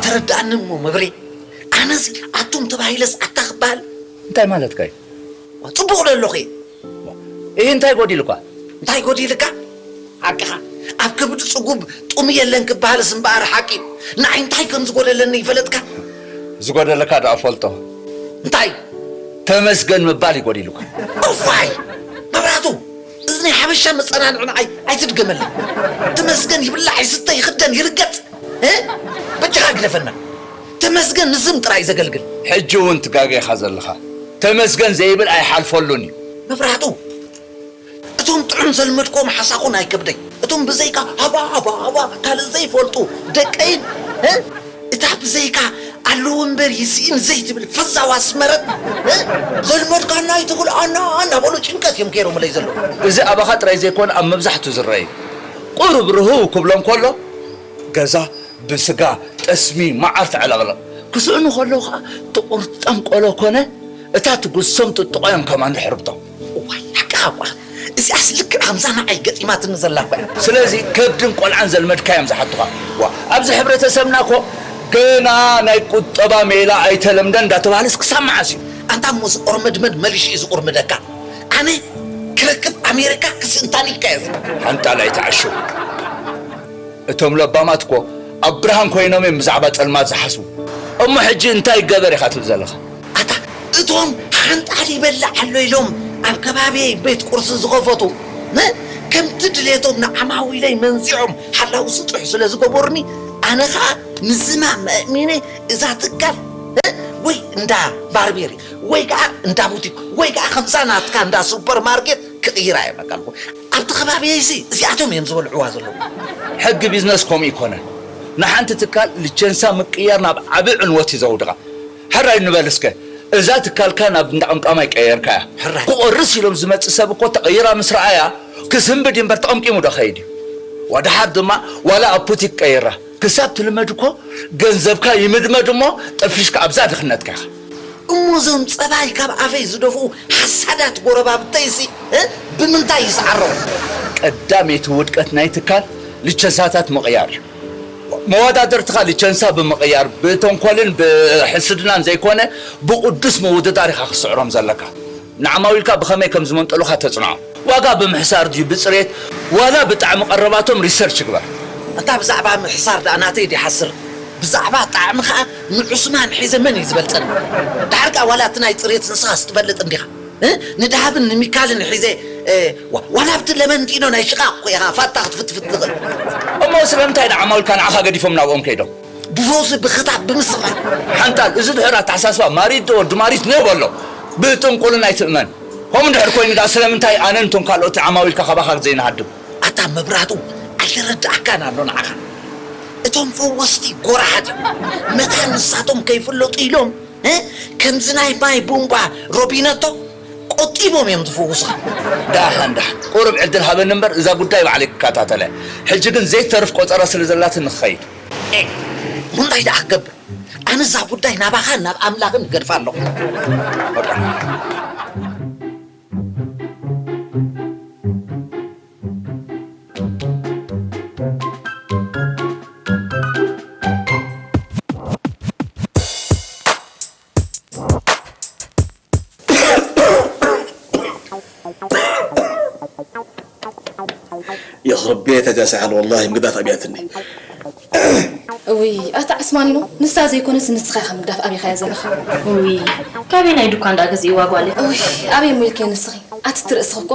ተረዳእኒ እሞ መብሬ፣ ኣነሲ ኣቱም ተባሂለስ ኣታ ክበሃል እንታይ ማለትካ እዩ? ጽቡቕ ዶ ኣለኹ? እየ እንታይ ጎዲልኳ? እንታይ ጎዲልካ? ሓቅኻ፣ ኣብ ከብዲ ጽጉብ ጡም የለን ክበሃልስ እምበኣር ሓቂ እዩ። ንዓይ እንታይ ከም ዝጎደለኒ ይፈለጥካ? ዝጎደለካ ደኣ ፈልጦ። እንታይ? ተመስገን ምባል ይጎዲልኳ። ኦፋይ! መብራቱ፣ እዚ ናይ ሓበሻ መጸናንዒ ንዓይ ኣይትድገመለይ። ተመስገን ይብላዕ ይስተ ይኽደን ይርገጽ። እ? በጃኻ ግደፈና። ተመስገን ንስም ጥራይ ዘገልግል። ሕጂ እውን ትጋገ ኢኻ ዘለኻ። ተመስገን ዘይብል ኣይሓልፈሉን እዩ። መብራቱ፣ እቶም ጥዑም ዘልመድኮም ሓሳኹን ኣይከብደይ። እቶም ብዘይካ ሃባ ሃባ ሃባ ካልእ ዘይፈልጡ ደቀይን፣ እ? እታ ብዘይካ ኣለዎ እምበር ይስኢን ዘይትብል ፈዛዋ ኣስመረት፣ እ? ዘልመድካና ኣይትኽእል ኣና እናበሉ ጭንቀት እዮም ገይሮምለይ ዘለዉ። እዚ ኣባኻ ጥራይ ዘይኮነ ኣብ መብዛሕቱ ዝረአ እዩ። ቁሩብ ርህው ክብሎ እንከሎ ገዛ ብስጋ ጠስሚ መዓር ተዕለቕለቕ ክስእኑ ከለዉ ኸዓ ጥቁር ጠንቆሎ ኮነ እታ ትጉሶም ጥጥቖ እዮም ከማን ድሕርብቶም። እዋይ ሓቅኻ እኳ እዚኣስ ልክዕ ከምዛ ንዓይ ገጢማትኒ ዘላ እኳ እያ። ስለዚ ከብድን ቆልዓን ዘልመድካ እዮም ዝሓቱኻ። ዋ ኣብዚ ሕብረተሰብና እኮ ገና ናይ ቁጠባ ሜላ ኣይተለምደን እንዳተባህለስ ክሳብ መዓስ እዩ? ኣንታ እሞ እዚ ኦርመድመድ መሊሹ እዩ ዝቑርምደካ። ኣነ ክረክብ ኣሜሪካ ክስእንታኒ ኢልካ እየ። ሓንጣል ኣይትዓሹ። እቶም ለባማት እኮ ኣብ ብርሃን ኮይኖም እዮም ብዛዕባ ጸልማት ዝሓስቡ። እሞ ሕጂ እንታይ ይገበር ኢኻ ትብል ዘለኻ? ኣታ እቶም ሓንጣል ይበልዕ ኣሎ ኢሎም ኣብ ከባቢየይ ቤት ቁርሲ ዝኸፈቱ፣ ነ-፣ ከምቲ ድሌቶም ንዓማዊለይ መንዚዖም ሓላው ስጡሕ ስለ ዝገበሩኒ፣ ኣነ ኸኣ ንዝማም መእሚነ እዛ ትካል፣ እ፣ ወይ እንዳ ባርቤሪ ወይ ከኣ እንዳ ቡቲክ ወይ ከኣ ከምዛ ናትካ እንዳ ሱፐርማርኬት ክቕይራ እየ በቃልኩ። ኣብቲ ከባቢየይሲ እዚኣቶም እዮም ዝበልዕዋ ዘለዉ። ሕጊ ቢዝነስ ከምኡ ይኮነን። ንሓንቲ ትካል ልቸንሳ ምቅያር ናብ ዓቢ ዕንወት እዩ ዘውድቓ። ሕራይ ንበል እስከ፣ እዛ ትካልካ ናብ እንዳ ቀምቃማይ ቀየርካያ። ሕራይ። ክቆርስ ኢሎም ዝመጽእ ሰብ እኮ ተቐይራ ምስ ረኣያ ክስንብድ እምበር ተቐምቂሙ ዶ ኸይድ እዩ? ወድሓር ድማ ዋላ ኣብ ቡቲክ ቀይራ ክሳብ ትልመድ እኮ ገንዘብካ ይምድመድ እሞ ጠፊሽካ ኣብዛ ድኽነትካ ኢኻ። እሞ እዞም ጸባይ ካብ ኣፈይ ዝደፍኡ ሓሳዳት ጎረባብተይሲ፣ እ፣ ብምንታይ ይስዓሮም? ቀዳመይቲ ውድቀት ናይ ትካል ልቸንሳታት ምቕያር እዩ። መወዳድርትኻ ልቸንሳ ብምቕያር፣ ብተንኮልን ብሕስድናን ዘይኮነ፣ ብቕዱስ ምውድዳር ኢኻ ክትስዕሮም ዘለካ። ንዓማዊልካ ብኸመይ ከም ዝመንጠሉኻ ተጽንዖም። ዋጋ ብምሕሳር ድዩ ብጽሬት፣ ዋላ ብጣዕሚ ቀረባቶም ሪሰርች ግበር። ኣንታ ብዛዕባ ምሕሳር ደኣ ናተይ ድዩ ይሓስር? ብዛዕባ ጣዕሚ ኸኣ ንዑስማን ሒዘ መን እዩ ዝበልጸኒ? ደሓር ከኣ ዋላ እቲ ናይ ጽሬት ንስኻስ ትፈልጥ እንዲኻ። እ? ንደሃብን ንሚካልን ሒዘ፣ እ፣ ዋ-፣ ዋላ ኣብቲ ለመንቲኖ ናይ ሽቓቕ እኮ ኢኻ ፋታ ክትፍትፍት ትኽእል። እሞ ስለምንታይ ደኣ ዓማዊልካ ንዓኻ ገዲፎም ናብኦም ከይዶም? ብፈውሲ ብኽታብ ብምስራይ። ሓንጣል፣ እዚ ድሑር ኣተሓሳስባ ማሪት ዶ ወዲ ማሪት ኔው በሎ። ብጥንቁልና ኣይትእመን። ከምኡ እንድሕር ኮይኑ ደኣ ስለምንታይ ኣነን እቶም ካልኦት ዓማዊልካ ካባኻ ዘይንሃድም? ኣታ መብራህቱ፣ ኣይተረድኣካን ኣሎ ንዓኻ። እቶም ፈወስቲ ጎራሓት እዮም። መታን ንሳቶም ከይፍለጡ ኢሎም፣ እ? ከምዚ ናይ ማይ ቡምባ ሮቢነቶ ቆጢቦም እዮም ዝፍውሱኻ። ደሓን፣ ደሓን። ቁሩብ ዕድል ሃበኒ እምበር፣ እዛ ጉዳይ ባዕለይ ክከታተለ። ሕጂ ግን ዘይተርፍ ቆጸራ ስለ ዘላትኒ ክኸይድ። ኤ፣ እንታይ ደኣ ክገብር? ኣነ እዛ ጉዳይ ናባኻን ናብ ኣምላኽን እገድፋ ኣለኹ። በቃ። የኽርቤ ተጃሳዓል ወላሂ ምግዳፍ ኣብያትኒ። እውይ ኣታ ዑስማኒኖ፣ ንሳ ዘይኮነስ ንስኻ ኢኻ ምግዳፍ ኣቢኻያ ዘለኻ። ውይ ካበይ ናይ ዱኳ እንዳገዚእዋ ጓለይ። እውይ ኣበይ እሞ ኢልኪ ንስኺ? ኣቲ እቲ ርእስኺ እኮ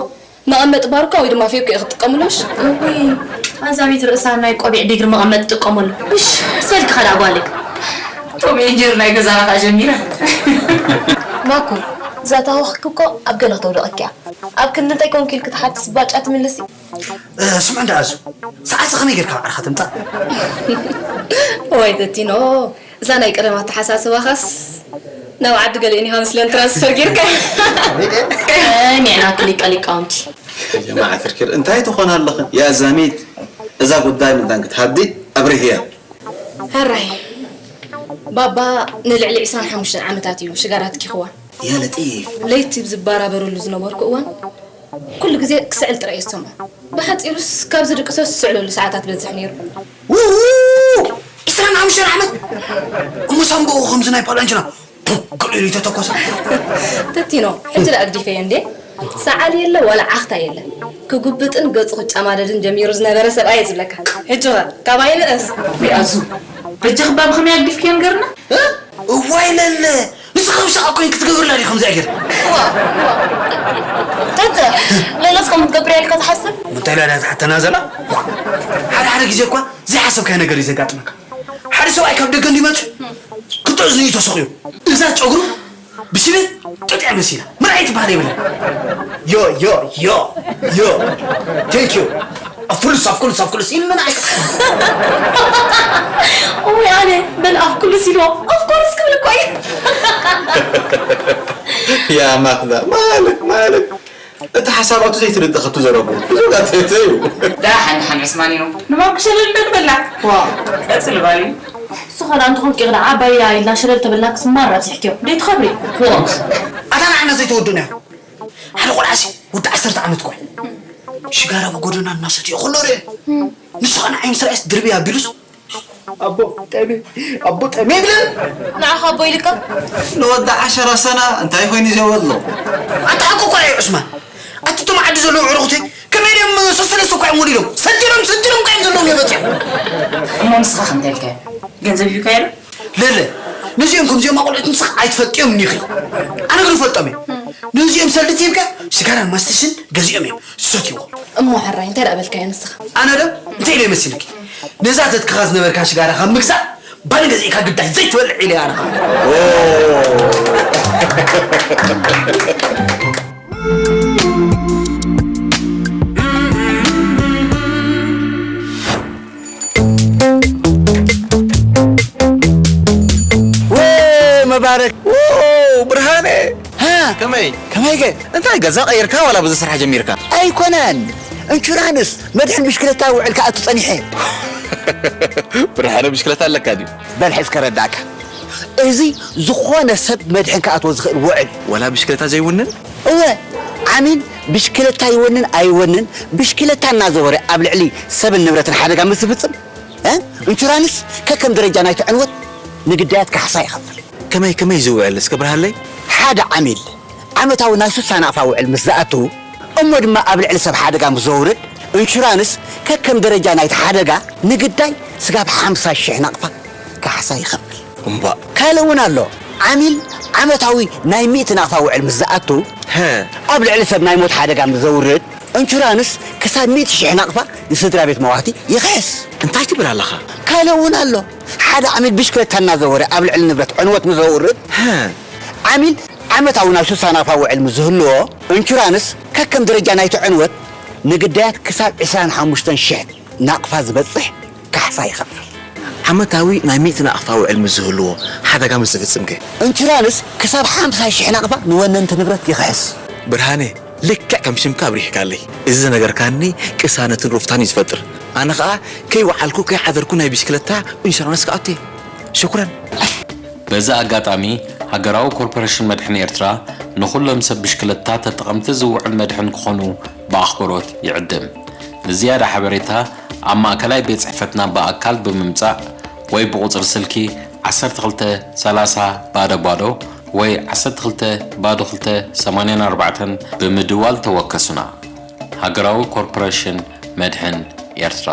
መቐመጢ ባሩካ ወይ ድማ ፌኮ ኢኺ ትጥቀምሉ ምሽ? እውይ ኣዛቢት ርእሳ ናይ ቆቢዕ ዲግሪ መቐመጢ ትጥቀመሉ። እሽ ሰልኪ ኸዳ ጓለይ። ቶም ኤንጀር ናይ ገዛና ከዓ ጀሚራ። ማኩ እዛ ታወኽኪ እኮ ኣብ ገለ ክተውድቐኪ እያ። ኣብ ክንዲ እንታይ ኮንኪ ኢልኪ ትሓትስ ባጫ ትምልሲ? ስምዕ እንዳ ኣዙ፣ ሰዓት ከመይ ጌርካ ባዕልኻ ተምጻእ? እዋይ ተቲኖ፣ እዛ ናይ ቀደም ኣተሓሳስባኻስ ናብ ዓዲ ገሊአን ኢኻ መስለን ትራንስፈር ጌርካ። ኒዕና ክሊቀ ሊቃውንቲ። ጀማዓ ተርኪር እንታይ ትኾን ኣለኽን? ያ ዛሚት እዛ ጉዳይ ምዳን ክትሃዲ ኣብርህያ። ሕራይ ባባ ንልዕሊ ዕስራን ሓሙሽተን ዓመታት እዩ ሽጋራ ኣትኪኽዋ። ያ ለጢፍ። ለይቲ ኣብ ዝበራበረሉ ዝነበርኩ እዋን ኩሉ ግዜ ክስዕል ጥራይ እየ ዝሰምዖ። ብሓጺሩስ ካብ ዝድቅሶስ ዝስዕለሉ ሰዓታት በዝሕ ነይሩ። ውው! ዕስራን ሓሙሽተን ዓመት እሞ ሳምቦኡ ከምዚ ናይ ፓላንችና ፑክ ኢሉ ይተተኮሰ። ተቲኖ፣ ሕጂ ደኣ ኣግዲፈዮ እንዴ? ሰዓል የለ ዋላ ዓኽታ የለ። ክጉብጥን ገጹ ክጨማደድን ጀሚሩ ዝነበረ ሰብኣይ እየ ዝብለካ። ሕጂ ኸ ካባይ ንእስ። ኣዙ በጃኺ ባባ ከመይ ኣግዲፍክዮ ንገርና። እዋይ ለለ ንስኻ ውሻ ኣኮይ ክትገብርላ ዲ ከምዚኣ ጌር ተተ ለለስ ከም ትገብር ያልካ ትሓስብ እንታይ ላዳ ተሓተና ዘላ ሓደ ሓደ ግዜ እኳ ዘይሓሰብካዮ ነገር እዩ ዘጋጥመካ ሓደ ሰብኣይ ካብ ደገ እንዲመጽእ ክልተ እዝኒ እዩ ተሰቑዩ እዛ ጨጉሩ ብስቤት ጥጥዕ መሲላ ምርኣይ ትበሃል የብለን ዮ ዮ ዮ ዮ ቴንክ ዩ ኣፍኩልስ ኣፍኩልስ ኣፍኩልስ ኢሉ ምን ኣይ ወይ ኣነ በል ኣፍኩልስ ኢልዎ ኦፍኮርስ ክብል እኮ እዩ ያ ማክዳ ማልክ ማልክ እቲ ሓሳባቱ ዘይትርድእ ከቱ ዘረቡ ብዙ ጋር ትህተ እዩ ዳሓን ሓን ዕስማን ኢኖ ንባኩ ሸለል በል በላ ዋ ቀጽል ባሊ ንስኻ ዳ እንተኾንኪ ኢኺ ደኣ ዓባያ ኢልና ሸለል ተበልናክስ ማራ ኣብዚሕክዮ ደይትኸብሪ ክወምስ ኣታ ንዓና ዘይተወዱና ሓደ ቆልዓሲ ወዲ ዓሰርተ ዓመት ጓል ሽጋራ ብጎደና እናሰትዮ ከሎ ርአ ንሱ ኸዓ ንዓይ ምስ ረኣየስ ድርብይ ኣቢሉስ ኣቦ ጠሜ ኣቦ ጠሜ ይብለኒ ንዓኻ ኣቦ ኢልካ ንወዲ ዓሸራ ሰና እንታይ ኮይኑ ዘበሎ ኣታ ሓቁ እኳ እዩ ዑስማን ኣቲ እቶም ዓዲ ዘለዉ ዕሩኽቲ ከመይ ድዮም ሰሰለስተ እኳ እዮም ወሊዶም ሰዲሮም ሰዲሮም እኳ እዮም ዘለዉ እዮም መፅኦም እሞ ንስኻ ከምታይ ኢልካዮ ገንዘብ ሂብካዮ ዶ ለለ ነዚኦም ከምዚኦም ኣቆልዑት ንስኻ ኣይትፈልጥዮም እኒኺ ኣነ ግን እፈልጦም እየ ነዚኦም ሰልድት ሂብካ ሽጋራን ማስትሽን ገዚኦም እዮም ዝሰትይዎ እሞ ሕራይ እንታይ ደኣ በልካዮ ንስኻ ኣነ ዶ እንታይ ኢለ መሲልኪ ነዛ ዘትክኻ ዝነበርካ ሽጋራ ካብ ምግዛእ ባኒ ገዚእካ ግዳይ ዘይትበልዕ ኢለ ኣነ መባረክ ብርሃነ ከመይ ከመይ ገ እንታይ ገዛ ቀይርካ ዋላ ብዙ ስራሕ ጀሚርካ ኣይኮነን እንሹራንስ መድሕን ብሽክለታ ውዕል ከኣቱ ጸኒሐ ብርሃነ ብሽክለታ ኣለካ ድዩ በል ሕዝ ከረዳእካ እዚ ዝኾነ ሰብ መድሕን ክኣትዎ ዝኽእል ውዕል። ዋላ ብሽክለታ ዘይውንን? እወ፣ ዓሚል ብሽክለታ ይወንን ኣይወንን ብሽክለታ እናዘወረ ኣብ ልዕሊ ሰብን ንብረትን ሓደጋ ምስ ዝፍጽም፣ እ፣ ኢንሹራንስ ከከም ደረጃ ናይቲ ዕንወት ንግዳያት ካሕሳ ይኸፍል። ከመይ ከመይ እዚ ውዕል እስከ ብርሃለይ? ሓደ ዓሚል ዓመታዊ ናይ ሱሳ ናቕፋ ውዕል ምስ ዝኣቱ፣ እሞ ድማ ኣብ ልዕሊ ሰብ ሓደጋ ምስ ዘውርድ፣ ኢንሹራንስ ከከም ደረጃ ናይቲ ሓደጋ ንግዳይ ስጋብ ሓምሳ ሽሕ ናቕፋ ካሕሳ ይኸፍል። እምባእ። ካልእ እውን ኣሎ። ዓሚል ዓመታዊ ናይ ሚእቲ ናቕፋ ውዕል ምስ ዝኣቱ፣ ኣብ ልዕሊ ሰብ ናይ ሞት ሓደጋ ምስ ዘውርድ፣ ኢንሹራንስ ክሳብ ሚእቲ ሽሕ ናቕፋ ንስድራ ቤት መዋቲ ይኽሕስ። እንታይ ትብል ኣለኻ? ካልእ እውን ኣሎ። ሓደ ዓሚል ብሽክለታ እናዘወረ ኣብ ልዕሊ ንብረት ዕንወት ምስ ዘውርድ፣ ዓሚል ዓመታዊ ናይ ሱሳ ናቕፋ ውዕል ምስ ዝህልዎ፣ ኢንሹራንስ ከከም ደረጃ ናይቲ ዕንወት ንግዳያት ክሳብ ዕስራን ሓሙሽተን ሽሕ ናቕፋ ዝበጽሕ ካሕሳ ይኸፍል። ዓመታዊ ናይ ሚእቲ ናቕፋ ውዕል ምስ ዝህልዎ፣ ሓደጋ ምስ ዝፍጽም ከ? ኢንሹራንስ ክሳብ ሓምሳ ሽሕ ናቕፋ ንወነንቲ ንብረት ይኽሕስ። ብርሃነ፣ ልክዕ ከም ሽምካ ኣብሪህካለይ። እዚ ዝነገርካኒ ቅሳነትን ሩፍታን እዩ ዝፈጥር። ኣነ ኸኣ ከይወዓልኩ ከይሓደርኩ ናይ ብሽክለታ ኢንሹራንስ ክኣቱ እየ። ሽኩረን። በዚ ኣጋጣሚ፣ ሃገራዊ ኮርፖሬሽን መድሕን ኤርትራ ንኹሎም ሰብ ብሽክለታ ተጠቐምቲ ዝውዕል መድሕን ክኾኑ ብኣኽብሮት ይዕድም። ንዝያዳ ሓበሬታ ኣብ ማእከላይ ቤት ጽሕፈትና ብኣካል ብምምጻእ ወይ ብቑጽሪ ስልኪ ዓሰርተ ክልተ ሰላሳ ባዶ ባዶ ወይ ዓሰርተ ክልተ ባዶ ክልተ ሰማንያን ኣርባዕተን ብምድዋል ተወከሱና። ሃገራዊ ኮርፖሬሽን መድሕን ኤርትራ።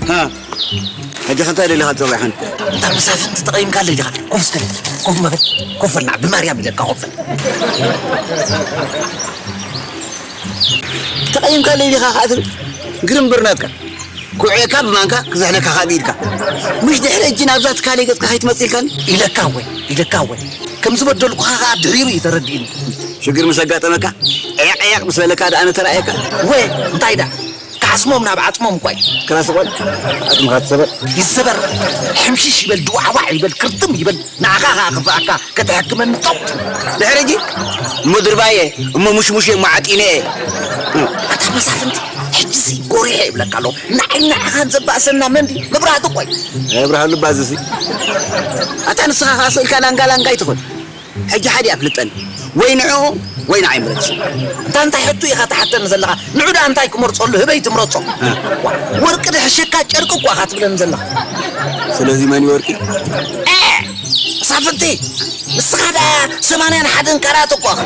ሃ፣ ሕጂ ኸ እንታይ ደሊኻ ትጸውዐን? እታ መሳፍንቲ ተቐይምካለይ ዲኻ? ኮፍ እስከ፣ ኮፍ መበል፣ ኮፍ በል ንዓ፣ ብማርያም ኢለካ ኮፍ በል። ተቐይምካለይ ዲኻ ኸዓ ትብል? ግርም ብርነትካ። ኩዕየካ ብማንካ ክዝሕለካ ኸዓ ብኢድካ። ምሽ ድሕሪ ሕጂ ናብዛ ትካለይ ገጽካ ከይትመጽእ ኢልካኒ? ኢለካ እወ፣ ኢለካ እወ። ከም ዝበደልኩኻ ኸዓ ድሒሩ እዩ ተረዲእኒ። ሽግር ምስ ኣጋጠመካ፣ ዕየቕ ዕየቕ ምስ በለካ ደኣ ነተራእየካ። እወ፣ እንታይ ደኣ? ክሓስሞም ናብ ዓጽሞም እኳ እዩ። ክራስቆል፣ ዓጽምኻ ትሰበር። ይሰበር፣ ሕምሽሽ ይበል፣ ድዋዕዋዕ ይበል፣ ክርትም ይበል፣ ንዓኻ ኸኣ ክፍኣካ ከተሐክመኒ ጠውጥ። ድሕሪ ሕጂ፣ እሞ ድርባየ፣ እሞ ሙሽሙሽ፣ እሞ ዓጢነ። ኣታ መሳፍንቲ፣ ሕጂሲ ጎሪሐ ይብለካ ኣለኹ። ንዓይ ንዓኻን ዘባእሰና መን ድዩ? መብራህቲ እኮ እዩ። ኣብርሃሉ ባዝሲ። ኣታ ንስኻ ኸኣ ስእልካ ላንጋ ላንጋ ኣይትኹን። ሕጂ ሓደ ኣፍልጠኒ። ወይ ንዕኡ ወይ ንዓይ ምረጽ። እንታ እንታይ ሕቶ ኢኻ ትሓተኒ ዘለኻ? ንዑ ደኣ እንታይ ክመርጸሉ? ህበይ ትምረጾ? እ። ዋ፣ ወርቂ ድሕሸካ ጨርቂ እኮ ኢኻ ትብለኒ ዘለኻ። ስለዚ መን እዩ ወርቂ? እ! መሳፍንቲ! ንስኻ ደኣ ሰማንያን ሓደን ካራት እኮ ኢኻ።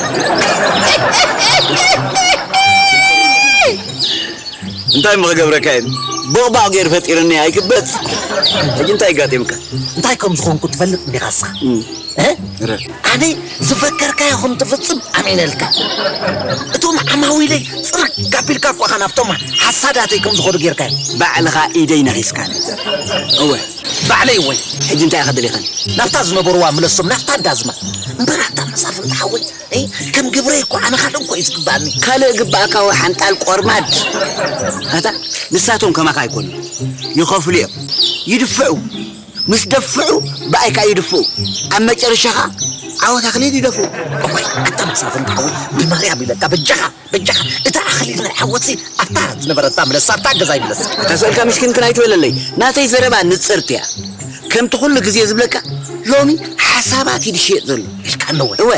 እንታይ እሞ ክገብረካ እየ? ቦቕባቕ ገይሩ ፈጢሩኒ ኣይክበጽ። ሕጂ እንታይ ኣጋጢሙካ? እንታይ ከም ዝኾንኩ ትፈልጥ እንዲኻ ንስኻ? እም። እ? እረ። ኣነ ዝፈከርካዮ ከም ትፍጽም ኣሚነልካ። እቶም ዓማዊለይ ጽርግ ኣቢልካ እኮ ኢኻ ናብቶም ሓሳዳተይ ከም ዝኾኑ ጌርካዮ። ባዕልኻ ኢደይ ነኺስካኒ። እወ። ባዕለይ እወ። ሕጂ እንታይ ኢኻ ደሊኻኒ? ናብታ ዝነበርዋ ምለሶም፣ ናብታ እንዳዝማ። እምበር ኣታ መሳፍንቲ ሓወይ፣ እ፣ ከም ግብረይ እኮ ኣነ ካልእ እኮ እዩ ዝግባኣኒ። ካልእ ግባእካ ወይ ሓንጣል ቆርማድ። ኣታ ንሳቶም ከማኻ ኣይኮኑን። ይኸፍሉ እዮም። ይድፍዑ። ምስ ደፍዑ ብኣይ ከኣ ይድፍኡ። ኣብ መጨረሻ ኸኣ ዓወት ኣኽሊል ይደፍኡ። እዋይ፣ ኣታ መሳፍንቲ ሓወይ፣ ብማርያም ኢለካ በጃኻ፣ በጃኻ። እታ ኣኽሊል ናይ ዓወትሲ ኣብታ ዝነበረታ ምለሳ፣ ኣብታ ገዛይ ምለሳ። እታ ስእልካ ምሽክንክን ኣይትበለለይ። ናተይ ዘረባ ንጽርቲ እያ። ከምቲ ኩሉ ግዜ ዝብለካ፣ ሎሚ ሓሳባት እዩ ዝሽየጥ ዘሎ። ኢልካ ኣለወ። እወ፣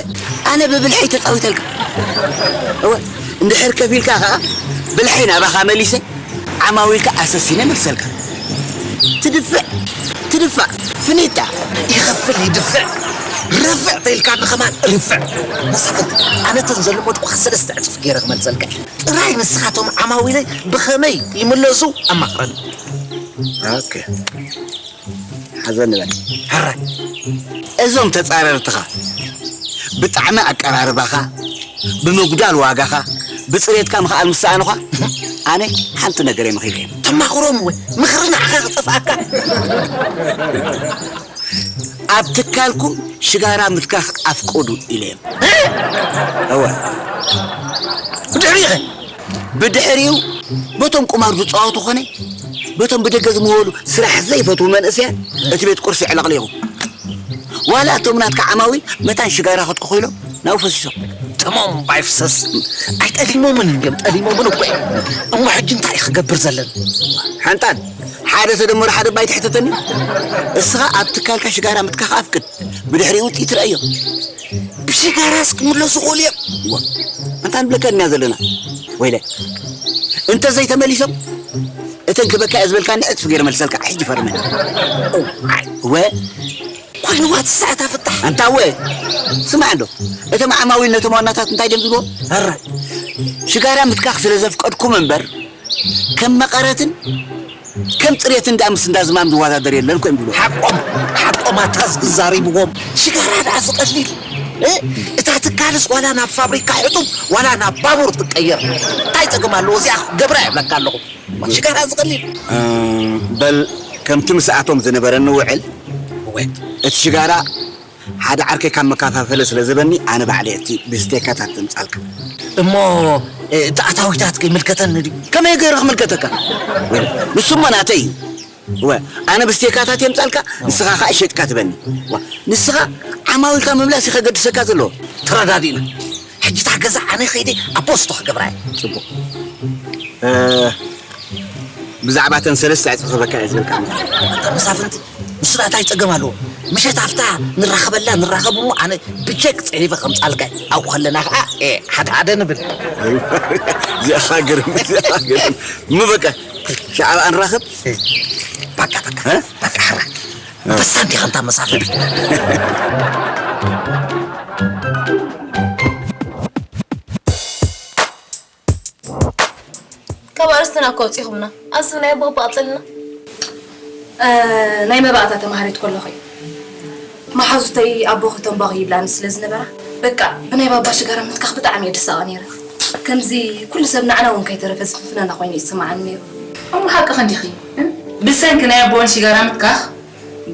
ኣነ ብብልሐይ ተጻዊተልካ። እወ፣ እንድሕር ከፊልካ ኸኣ፣ ብልሐይ ናባኻ መሊሰ፣ ዓማዊልካ ኣሰሲነ መልሰልካ። ትድፍዕ፣ ትድፋዕ፣ ፍኒታ። ይኸፍል ይድፍዕ። ርፍዕ ተኢልካኒ ከማን ርፍዕ። መሳፍንቲ፣ ኣነ እተን ዘለመድኩኻ ሰለስተ ዕጽፍ ገይረ ክመልሰልካ እየ። ጥራይ ንስኻቶም ዓማዊለይ ብኸመይ ይምለሱ ኣማኽረኒ። ኦኬ። ሓዘን ንበል። ሕራይ። እዞም ተጻረርትኻ ብጣዕሚ ኣቀራርባኻ፣ ብምጉዳል ዋጋኻ፣ ብጽሬትካ ምኽኣል ምስ ሰኣኑኻ፣ ኣነ ሓንቲ ነገር እየ መኺረዮም። ተማኽሮም እውን ምኽሪ ንዓኻ ክጠፍኣካ። ኣብ ትካልኩም ሽጋራ ምትካኽ ኣፍቅዱ ኢለዮም። እወ። ብድሕሪኸ? ብድሕሪኡ በቶም ቁማር ዝጻወቱ ኾነ በቶም ብደገ ዝምህወሉ ስራሕ ዘይፈትዉ መንእሰያት እቲ ቤት ቁርሲ ዕለቕሊቑ። ዋላ እቶም ናትካ ዓማዊል መታን ሽጋራ ክትኩኹ ኢሎም ናብኡ ፈሲሶም። ደሞም ባይፍሰስ። ኣይጠሊሞምን እንድዮም፣ ጠሊሞምን እኮ እዮም። እሞ ሕጂ እንታይ እዩ ክገብር ዘለኒ? ሓንጣል፣ ሓደ ተደመሩ ሓደ እባ ኣይትሕተተኒ። እስኻ ኣብ ትካልካ ሽጋራ ምትካኽ ኣፍቅድ። ብድሕሪኡ ውጽኢት ርኣዮ። ብሽጋራስ ክምለሱ ክኽእሉ እዮም። እዋ፣ ኣንታ ንብለካ ኢና ዘለና። ወይለ፣ እንተ ዘይተመሊሶም፣ እተን ክበካ እየ ዝበልካኒ ዕጽፊ ገይረ መልሰልካ። ሕጂ ፈርመኒ። እዋይ። እወ። ኮይንዋ ትስዕታ ፍታሕ። ኣንታ እወ። ስማዕ እንዶ፣ እቶም ዓማዊል ነቶም ዋናታት እንታይ ድዮም ዝብልዎ? ኣረ። ሽጋራ ምትካኽ ስለ ዘፍቀድኩም እምበር፣ ከም መቐረትን ከም ጽሬትን ደኣ ምስ እንዳ ዝማም ዝወዳደር የለን እኮ እዮም ዝብሉ። ሓቆም፣ ሓቆም ኣታ ዝዛሪብዎም። ሽጋራ ደኣ ዝቐሊል። እ? እታ ትካልስ ዋላ ናብ ፋብሪካ ሕጡብ ዋላ ናብ ባቡር ትቀየር። እንታይ ጸገም ኣለዎ? እዚኣ ክገብራ ይብለካ ኣለኹ። ሽጋራ ዝቐሊል። እ፣ በል ከምቲ ምስኣቶም ዝነበረኒ ውዕል፣ እወ። እቲ ሽጋራ ሓደ ዓርከይ ካብ መከፋፈሊ ስለ ዝበኒ ኣነ ባዕለይ እቲ ብስቴካታት ዘምጻልካ። እሞ፣ እ፣ እቲ ኣታዊታት ከይምልከተኒ ድዩ? ከመይ ገይሩ ክምልከተካ? ወይለ፣ ንሱሞ ናተይ እዩ። እወ፣ ኣነ ብስቴካታት የምጻልካ፣ ንስኻ ኸኣ ሸጥካ ትበኒ። ዋ፣ ንስኻ ዓማዊልካ ምምላስ እዩ ከገድሰካ ዘለዎ። ተረዳዲእና። ሕጂ እታ ገዛ ኣነ ኸይደ ኣብ ቦስቶ ክገብራ እየ። ጽቡቕ። እ፣ ብዛዕባ እተን ሰለስተ ዕጽፊ ክህበካ እየ ዝብልካ። ኣታ መሳፍንቲ፣ ንሱ ደኣ እንታይ ጸገም ኣለዎ? ምሸት ኣብታ ንራኸበላ፣ ንራኸብ እሞ ኣነ ብቸክ ጽሒፈ ከምጻልካ እየ። ኣብኡ ከለና ኸኣ፣ እ፣ ሓደ ሓደ ንብል። እዚኣ ግርም፣ እዚኣ ግርም። እሞ በቃ፣ ሻዕባ ንራኸብ። ባቃ፣ ባቃ፣ እ? ባቃ፣ ሓራ። በሳ እንዲኻ እንታ መሳፍር። ካብ ኣርእስትና እኮ ኣውጺኹምና። ኣብዚ ናይ ኣቦ ኣቦ ቀጽልና። እ፣ ናይ መባእታ ተማሃሪት ከለኹ እዩ። መሓዙተይ ኣቦኺ ተንባኺ ይብላኒ ስለ ዝነበራ፣ በቃ ብናይ ባባ ሽጋራ ምትካኽ ብጣዕሚ እየ ድሳቐ ነይረ። ከምዚ ኩሉ ሰብ ንዓና እውን ከይተረፈ ዝፍንፍነና ኮይኑ ይስምዓኒ ነይሩ። እሞ ሓቅኺ እንዲኺ፣ እ? ብሰንኪ ናይ ኣቦን ሽጋራ ምትካኽ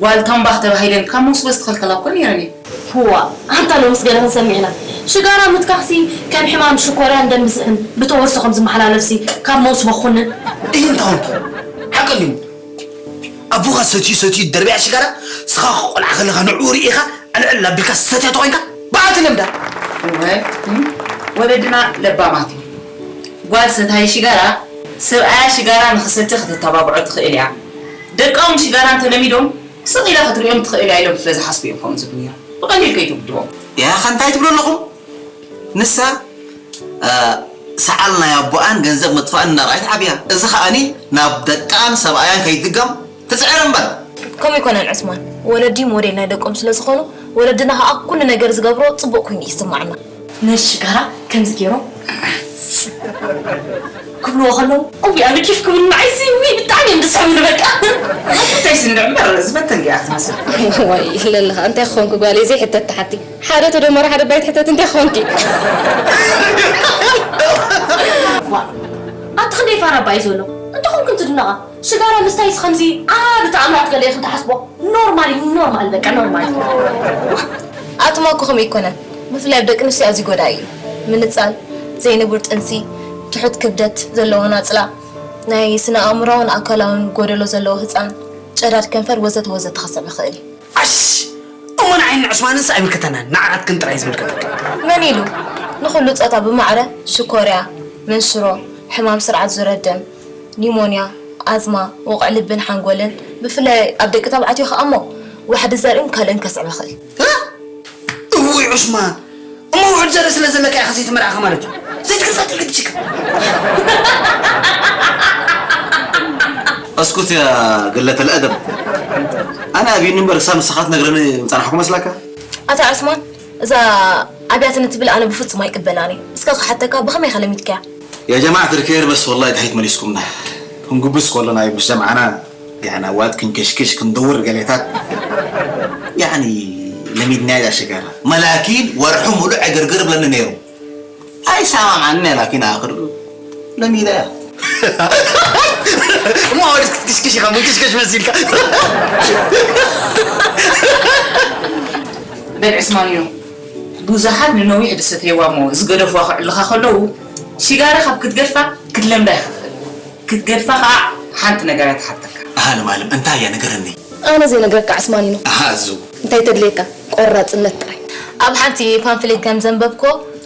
ጓል ተንባኽ ተባሂለን ካብ መውስቦ ዝተኸልከላ እኮ ነይረን እየን። ህዋ፣ ኣንታ ሎምስ ገለ ክንሰምዕ ኢና። ሽጋራ ምትካኽሲ ከም ሕማም ሽኮርያን ደም ብዝሕን ብተወርሶ ከም ዝመሓላለፍሲ ካብ መውስቦ ክኹንን። እይ እንታ ኾንኪ? ሓቂ እዩ። ኣቦኻ ሰትዩ ሰትዩ ደርብያ ሽጋራ፣ ንስኻ ቆልዓ ከለኻ ንዕኡ ርኢኻ ዕልዕል ኣቢልካ ሰትያ ተኾይንካ፣ ብኣቲ ለምዳ። እወ፣ እም፣ ወለድና ለባማት እዮም። ጓል ሰታይ ሽጋራ፣ ሰብኣያ ሽጋራ ንኽሰቲ ከተተባብዖ ትኽእል እያ። ደቃ እውን ሽጋራ እንተለሚዶም፣ ስቕ ኢላ ክትሪኦም ትኽእል እያ ኢሎም ስለ ዝሓስቡ እዮም ከምኡ ዝብሉ ነይሮም። ብቐሊል ከይትውድዎም። ያኸ እንታይ ትብሉ ኣለኹም? ንሳ፣ እ፣ ሰዓል ናይ ኣቦኣን ገንዘብ ምጥፋእን እናረኣየት ዓብያ። እዚ ኸኣኒ ናብ ደቃን ሰብኣያን ከይድገም ትጽዕር እምበር። ከምኡ ኣይኮነን ዑስማን። ወለዲ ሞዴል ናይ ደቆም ስለ ዝኾኑ፣ ወለድና ኸኣ ኩሉ ነገር ዝገብሮ ጽቡቕ ኮይኑ ይስምዓና። ነዚ ሽጋራ ከምዚ ገይሮም ክብልዎ ከለዉ፣ እውይ፣ ኣነ ኬፍ ክብሉ ንዓይሲ፣ ውይ፣ ብጣዕሚ እዮም ደስ ዝብሉ፣ በቃ። እንታይ ስንድዕ እምበር፣ ዝፈተንኪ እያ ትመስል። ዋይ፣ ለለኻ፣ እንታይ ክኾንኩ ጓለይ፣ ዘይሕተት ተሓቲ። ሓደ ተደመረ ሓደ ባይ ትሕተት እንታይ ክኾንኪ? ዋ፣ ኣቲ ክንደይ ፋራ ባይ ዘሎ። እንታይ ኮንኩ እንትድነቓ? ሽጋራ ምስታይስ ከምዚ ዓቢ ተኣምራት ገለ ኢኽን ትሓስቦ? ኖርማል እዩ፣ ኖርማል፣ በቃ ኖርማል። ኣትማ እኮ ከምኡ ኣይኮነን። ብፍላይ ኣብ ደቂ ኣንስትዮ ኣዝዩ ጎዳኢ እዩ። ምንጻል፣ ዘይንቡር ጥንሲ፣ ትሑት ክብደት ዘለዎ ናጽላ፣ ናይ ስነ ኣእምሮን ኣካላውን ጎደሎ ዘለዎ ህጻን፣ ጨዳድ ከንፈር ወዘተ ወዘተ ከስዕብ ይኽእል እዩ። ዓሽ! እሞ ንዓይን ንዑስማንንስ ኣይምልከተናን፣ ንዓኻትክን ጥራይ እዩ ዝምልከተክን። መን ኢሉ? ንኹሉ ጾታ ብማዕረ ሽኮርያ፣ መንሽሮ፣ ሕማም ስርዓት ዙረ ደም፣ ኒሞንያ፣ ኣዝማ፣ ወቕዒ ልብን ሓንጎልን፣ ብፍላይ ኣብ ደቂ ተባዕትዮ ከኣ እሞ ዋሕዲ ዘርእን ካልእን ከስዕብ ይኽእል። እ? እውይ ዑስማን፣ እሞ ውሑድ ዘርኢ ስለ ዘለካ ኢኻ ዘይተመርዓኻ ማለት እዩ። ዘይትገልጻ ትልግድ ችግር። اسكت يا قلة الأدب. أنا أبي نمبر سام سخات نقرني مصنحكم مسلكة. ኣታ ዑስማን፣ እዛ ኣብያትን እትብል ኣነ ብፍጹም ኣይቅበላን እየ። እስከ ክሓተካ፣ ብኸመይ ኢኻ ለሚድካያ? يا جماعة الخير، بس والله تحيت مليسكمنا. ክንጉብስ ከለና እዩ ምስ ጀምዓና፣ يعني ኣዋት ክንከሽክሽ ክንድውር ገሌታት። يعني ለሚድና እያ ሽጋራ። መላኪን ወርሑ ሙሉእ ዕግርግር ብለኒ ነይሩ። ኣይሰማምዓንን እያ ላኪን ኣኽር ለሚዳ እያ። እሞ ወዲ ክትክሽክሽ ኢኻ፣ ምንክሽከሽ መሲልካ። በል ዑስማንዮ፣ ብዙሓት ንነዊሕ ዝሰተይዋ እሞ ዝገደፍዋ ክዕልኻ ከለዉ፣ ሽጋራ ካብ ክትገድፋ ክትለምዳ ይኸፍእ። ክትገድፋ ኸዓ ሓንቲ ነገር እያ ትሓተካ። ኣሃ፣ ለማለም፣ እንታይ እያ ንገረኒ። ኣነ ዘይነግረካ ዓስማኒኖ። ኣሃ፣ እዙ። እንታይ ተድልየካ? ቆራጽነት ጥራይ። ኣብ ሓንቲ ፓምፍሌት ከም ዘንበብኮ፣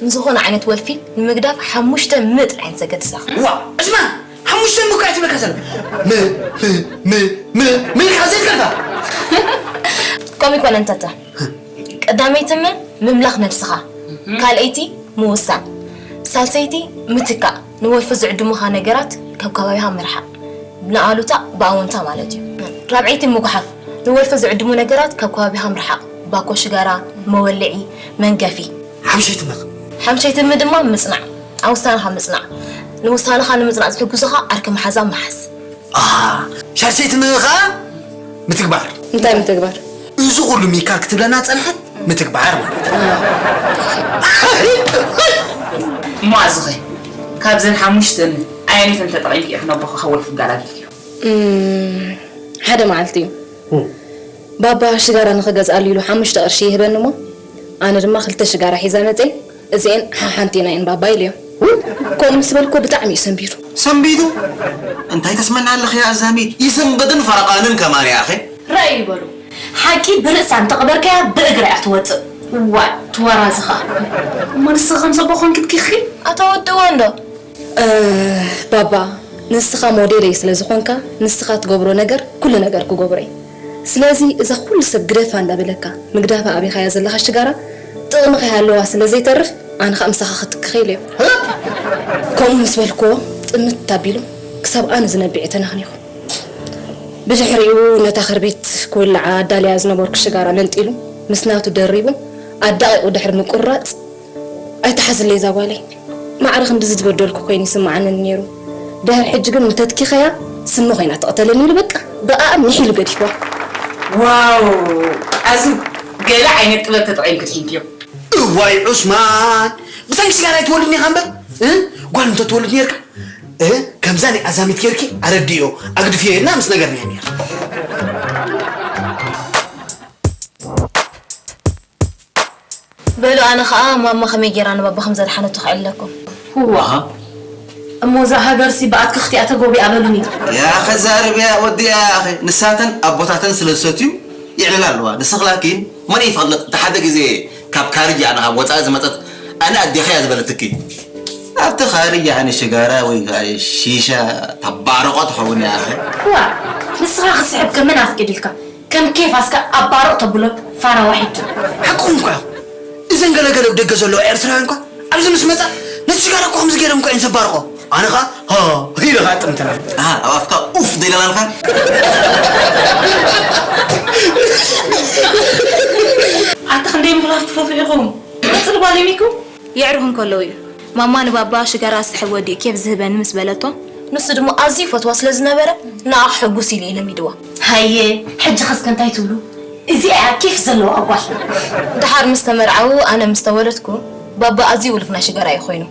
ንዝኾነ ዓይነት ወልፊ ንምግዳፍ ሓሙሽተ ም ጥራይ ዘገድሳ። ዋ፣ ዕስማን፣ ሓሙሽተ ም እኮ እያ ትብለካ ዘላ። ም፣ ም፣ ም፣ ም፣ ም ኢልካ ዘይትገድፋ። ከምኡ ይኮነ እንተታ። ቀዳመይቲ ም ምምላኽ ነብስኻ፣ ካልኣይቲ ምውሳን፣ ሳልሰይቲ ምትካእ፣ ንወልፊ ዝዕድሙኻ ነገራት ካብ ከባቢኻ ምርሓቕ፣ ንኣሉታ ብኣወንታ ማለት እዩ። ራብዐይቲ ምጉሓፍ፣ ንወልፊ ዝዕድሙ ነገራት ካብ ከባቢኻ ምርሓቕ፣ ባኮ ሽጋራ፣ መወልዒ፣ መንገፊ። ሓምሸይቲ መ? ሓምሸይቲ ም ድማ ምጽናዕ፣ ኣብ ውሳነኻ ምጽናዕ፣ ንውሳነኻ ንምጽናዕ ዝሕግዙኻ ዓርኪ መሓዛ ምሓዝ። ኣሃ፣ ሻድሰይቲ ም ኸኣ ምትግባር። እንታይ ምትግባር? እዚ ኩሉ ሚካ ክትብለና ጸንሐት፣ ምትግባር ማለት እዩ። እሞ ኣዝኸ ካብዘን ሓሙሽተን ኣየነይተን ተጠቒምኪ ኢኺ ነቦኺ ካብ ወልፊ ገላጊልክዮ? እም፣ ሓደ መዓልቲ እዩ። ባባ ሽጋራ ንኽገዝኣሉ ኢሉ ሓሙሽተ ቅርሺ ይህበኒ እሞ ኣነ ድማ ክልተ ሽጋራ ሒዛ መፀይ። እዚኤን ሓሓንቲና እየን ባባ ኢለዮ። ከምኡ ምስ በልኮ ብጣዕሚ እዩ ሰንቢዱ። ሰንቢዱ? እንታይ ተስመና ኣለኺ ኣዛሚት? ይስንብድን ፈረቓንን ከማን እያ ኣኸ። ራእይ ይበሉ። ሓቂ ብርእሳ እንተቕበርካያ ብእግራ እያ ትወፅእ። ዋይ ትወራዝኻ። እሞ ንስኺ ከም ሰቦ ኮንኪ ትኪኽኺ? ኣታ ወድዋ እንዶ። ባባ ንስኻ ሞዴለይ ስለ ዝኾንካ ንስኻ ትገብሮ ነገር ኩሉ ነገር ክገብሮ እየ። ስለዚ እዛ ኩሉ ሰብ ግደፋ እንዳበለካ ምግዳፋ ኣቢኻያ ዘለኻ ሽጋራ ጥቕሚ ከይሃለዋ ስለ ዘይተርፍ ኣነ ኸኣ ምሳኻ ክትክኸ ኢለዮ። ከምኡ ምስ በልክዎ ጥምት ኣቢሉ ክሳብ ኣነ ዝነብዕ ተናኽኒኹ። ብድሕሪኡ ነታ ኸርቤት ክውልዓ ኣዳልያ ዝነበርኩ ሽጋራ መንጢሉ ምስ ናቱ ደሪቡ ኣዳቒቑ ድሕሪ ምቁርራፅ ኣይትሓዝለይ እዛ ጓለይ። ማዕረ ክንድዚ ዝበደልኩ ኮይኑ ይስምዓኒ ነይሩ። ድሕሪ ሕጂ ግን እንተትኪኸያ ስሚ ኮይና ትቕተለኒ ኢሉ በቃ ብኣኣ ምሒሉ ገዲፍዋ። ዋው ኣዙ ገለ ዓይነት ጥበብ ተጠቒምኪ ድሒንክዮ። እዋይ ዑስማን ብሰንኪ ስጋር ኣይትወልድን ኢኻ እምበር እ? ጓል እንተትወልድ ነርካ እ? ከምዛ ናይ ኣዛሚት ጌርኪ ኣረድዮ ኣግድፍዮ ኢልና ምስ ነገርናዮ ነር። በሉ ኣነ ኸኣ ማማ ከመይ ጌራ ንባባ ከም ዘድሓነቶ ከዕልለኩም። እዋ እሞ እዛ ሃገርሲ ብኣትክኽቲ እያ ተጎቢኣ በሉኒ። ያኸ ዛርብያ ወዲኣ ያኸ ንሳተን ኣቦታተን ስለ ዝሰትዩ ይዕልላ ኣለዋ። ንስኺ ላኪን መን ይፈልጥ እቲ ሓደ ግዜ ካብ ካርጅ ኣነ ካብ ወፃኢ ዝመፀት ኣነ ኣዴኺ እያ ዝበለትኪ። ኣብቲ ካርጅ ኣነ ሽጋራ ወይ ከዓ ሺሻ ተባርቆ ትኸውን ያኸ። እዋ ንስኻ ክስሕብ ከመን ኣፍቂድልካ? ከም ኬፍ ኣስካ ኣባርቕ ተብሎ ፋራ ዋሒድ። ሓቅኹም እኳ እዮም። እዘን ገለገለ ኣብ ደገ ዘለዋ ኤርትራውያን እኳ ኣብዚ ምስ መጻ ነቲ ሽጋራ እኮ ከምዚ ገይሮም እኮ እዮም ዘባርቖ። ኣነ ኸኣ ሆ ኢለ ኸኣ ጥምትና። ኣሃ ኣብ ኣፍካ ኡፍ ዘይለላልካ። ኣታ ክንደይ ምኽላፍ ትፈትሑ ኢኹም። ቀጽል ጓል ሚኩ። የዕርኹ እንከለዉ እዩ። ማማ ንባባ ሽጋራ ስሕብ ወዲኡ ኬፍ ዝህበኒ ምስ በለቶ፣ ንሱ ድማ ኣዝዩ ይፈትዋ ስለ ዝነበረ ንዓ ከሐጉስ ኢሉ እዩ ለሚድዋ። ሃየ ሕጂ ኸ እስከ እንታይ ትብሉ? እዚኣ እያ ኬፍ ዘለዋ ጓል። ደሓር ምስ ተመርዓዉ ኣነ ምስ ተወለድኩ ባባ ኣዝዩ ውሉፍ ናይ ሽጋራ እዩ ኮይኑ።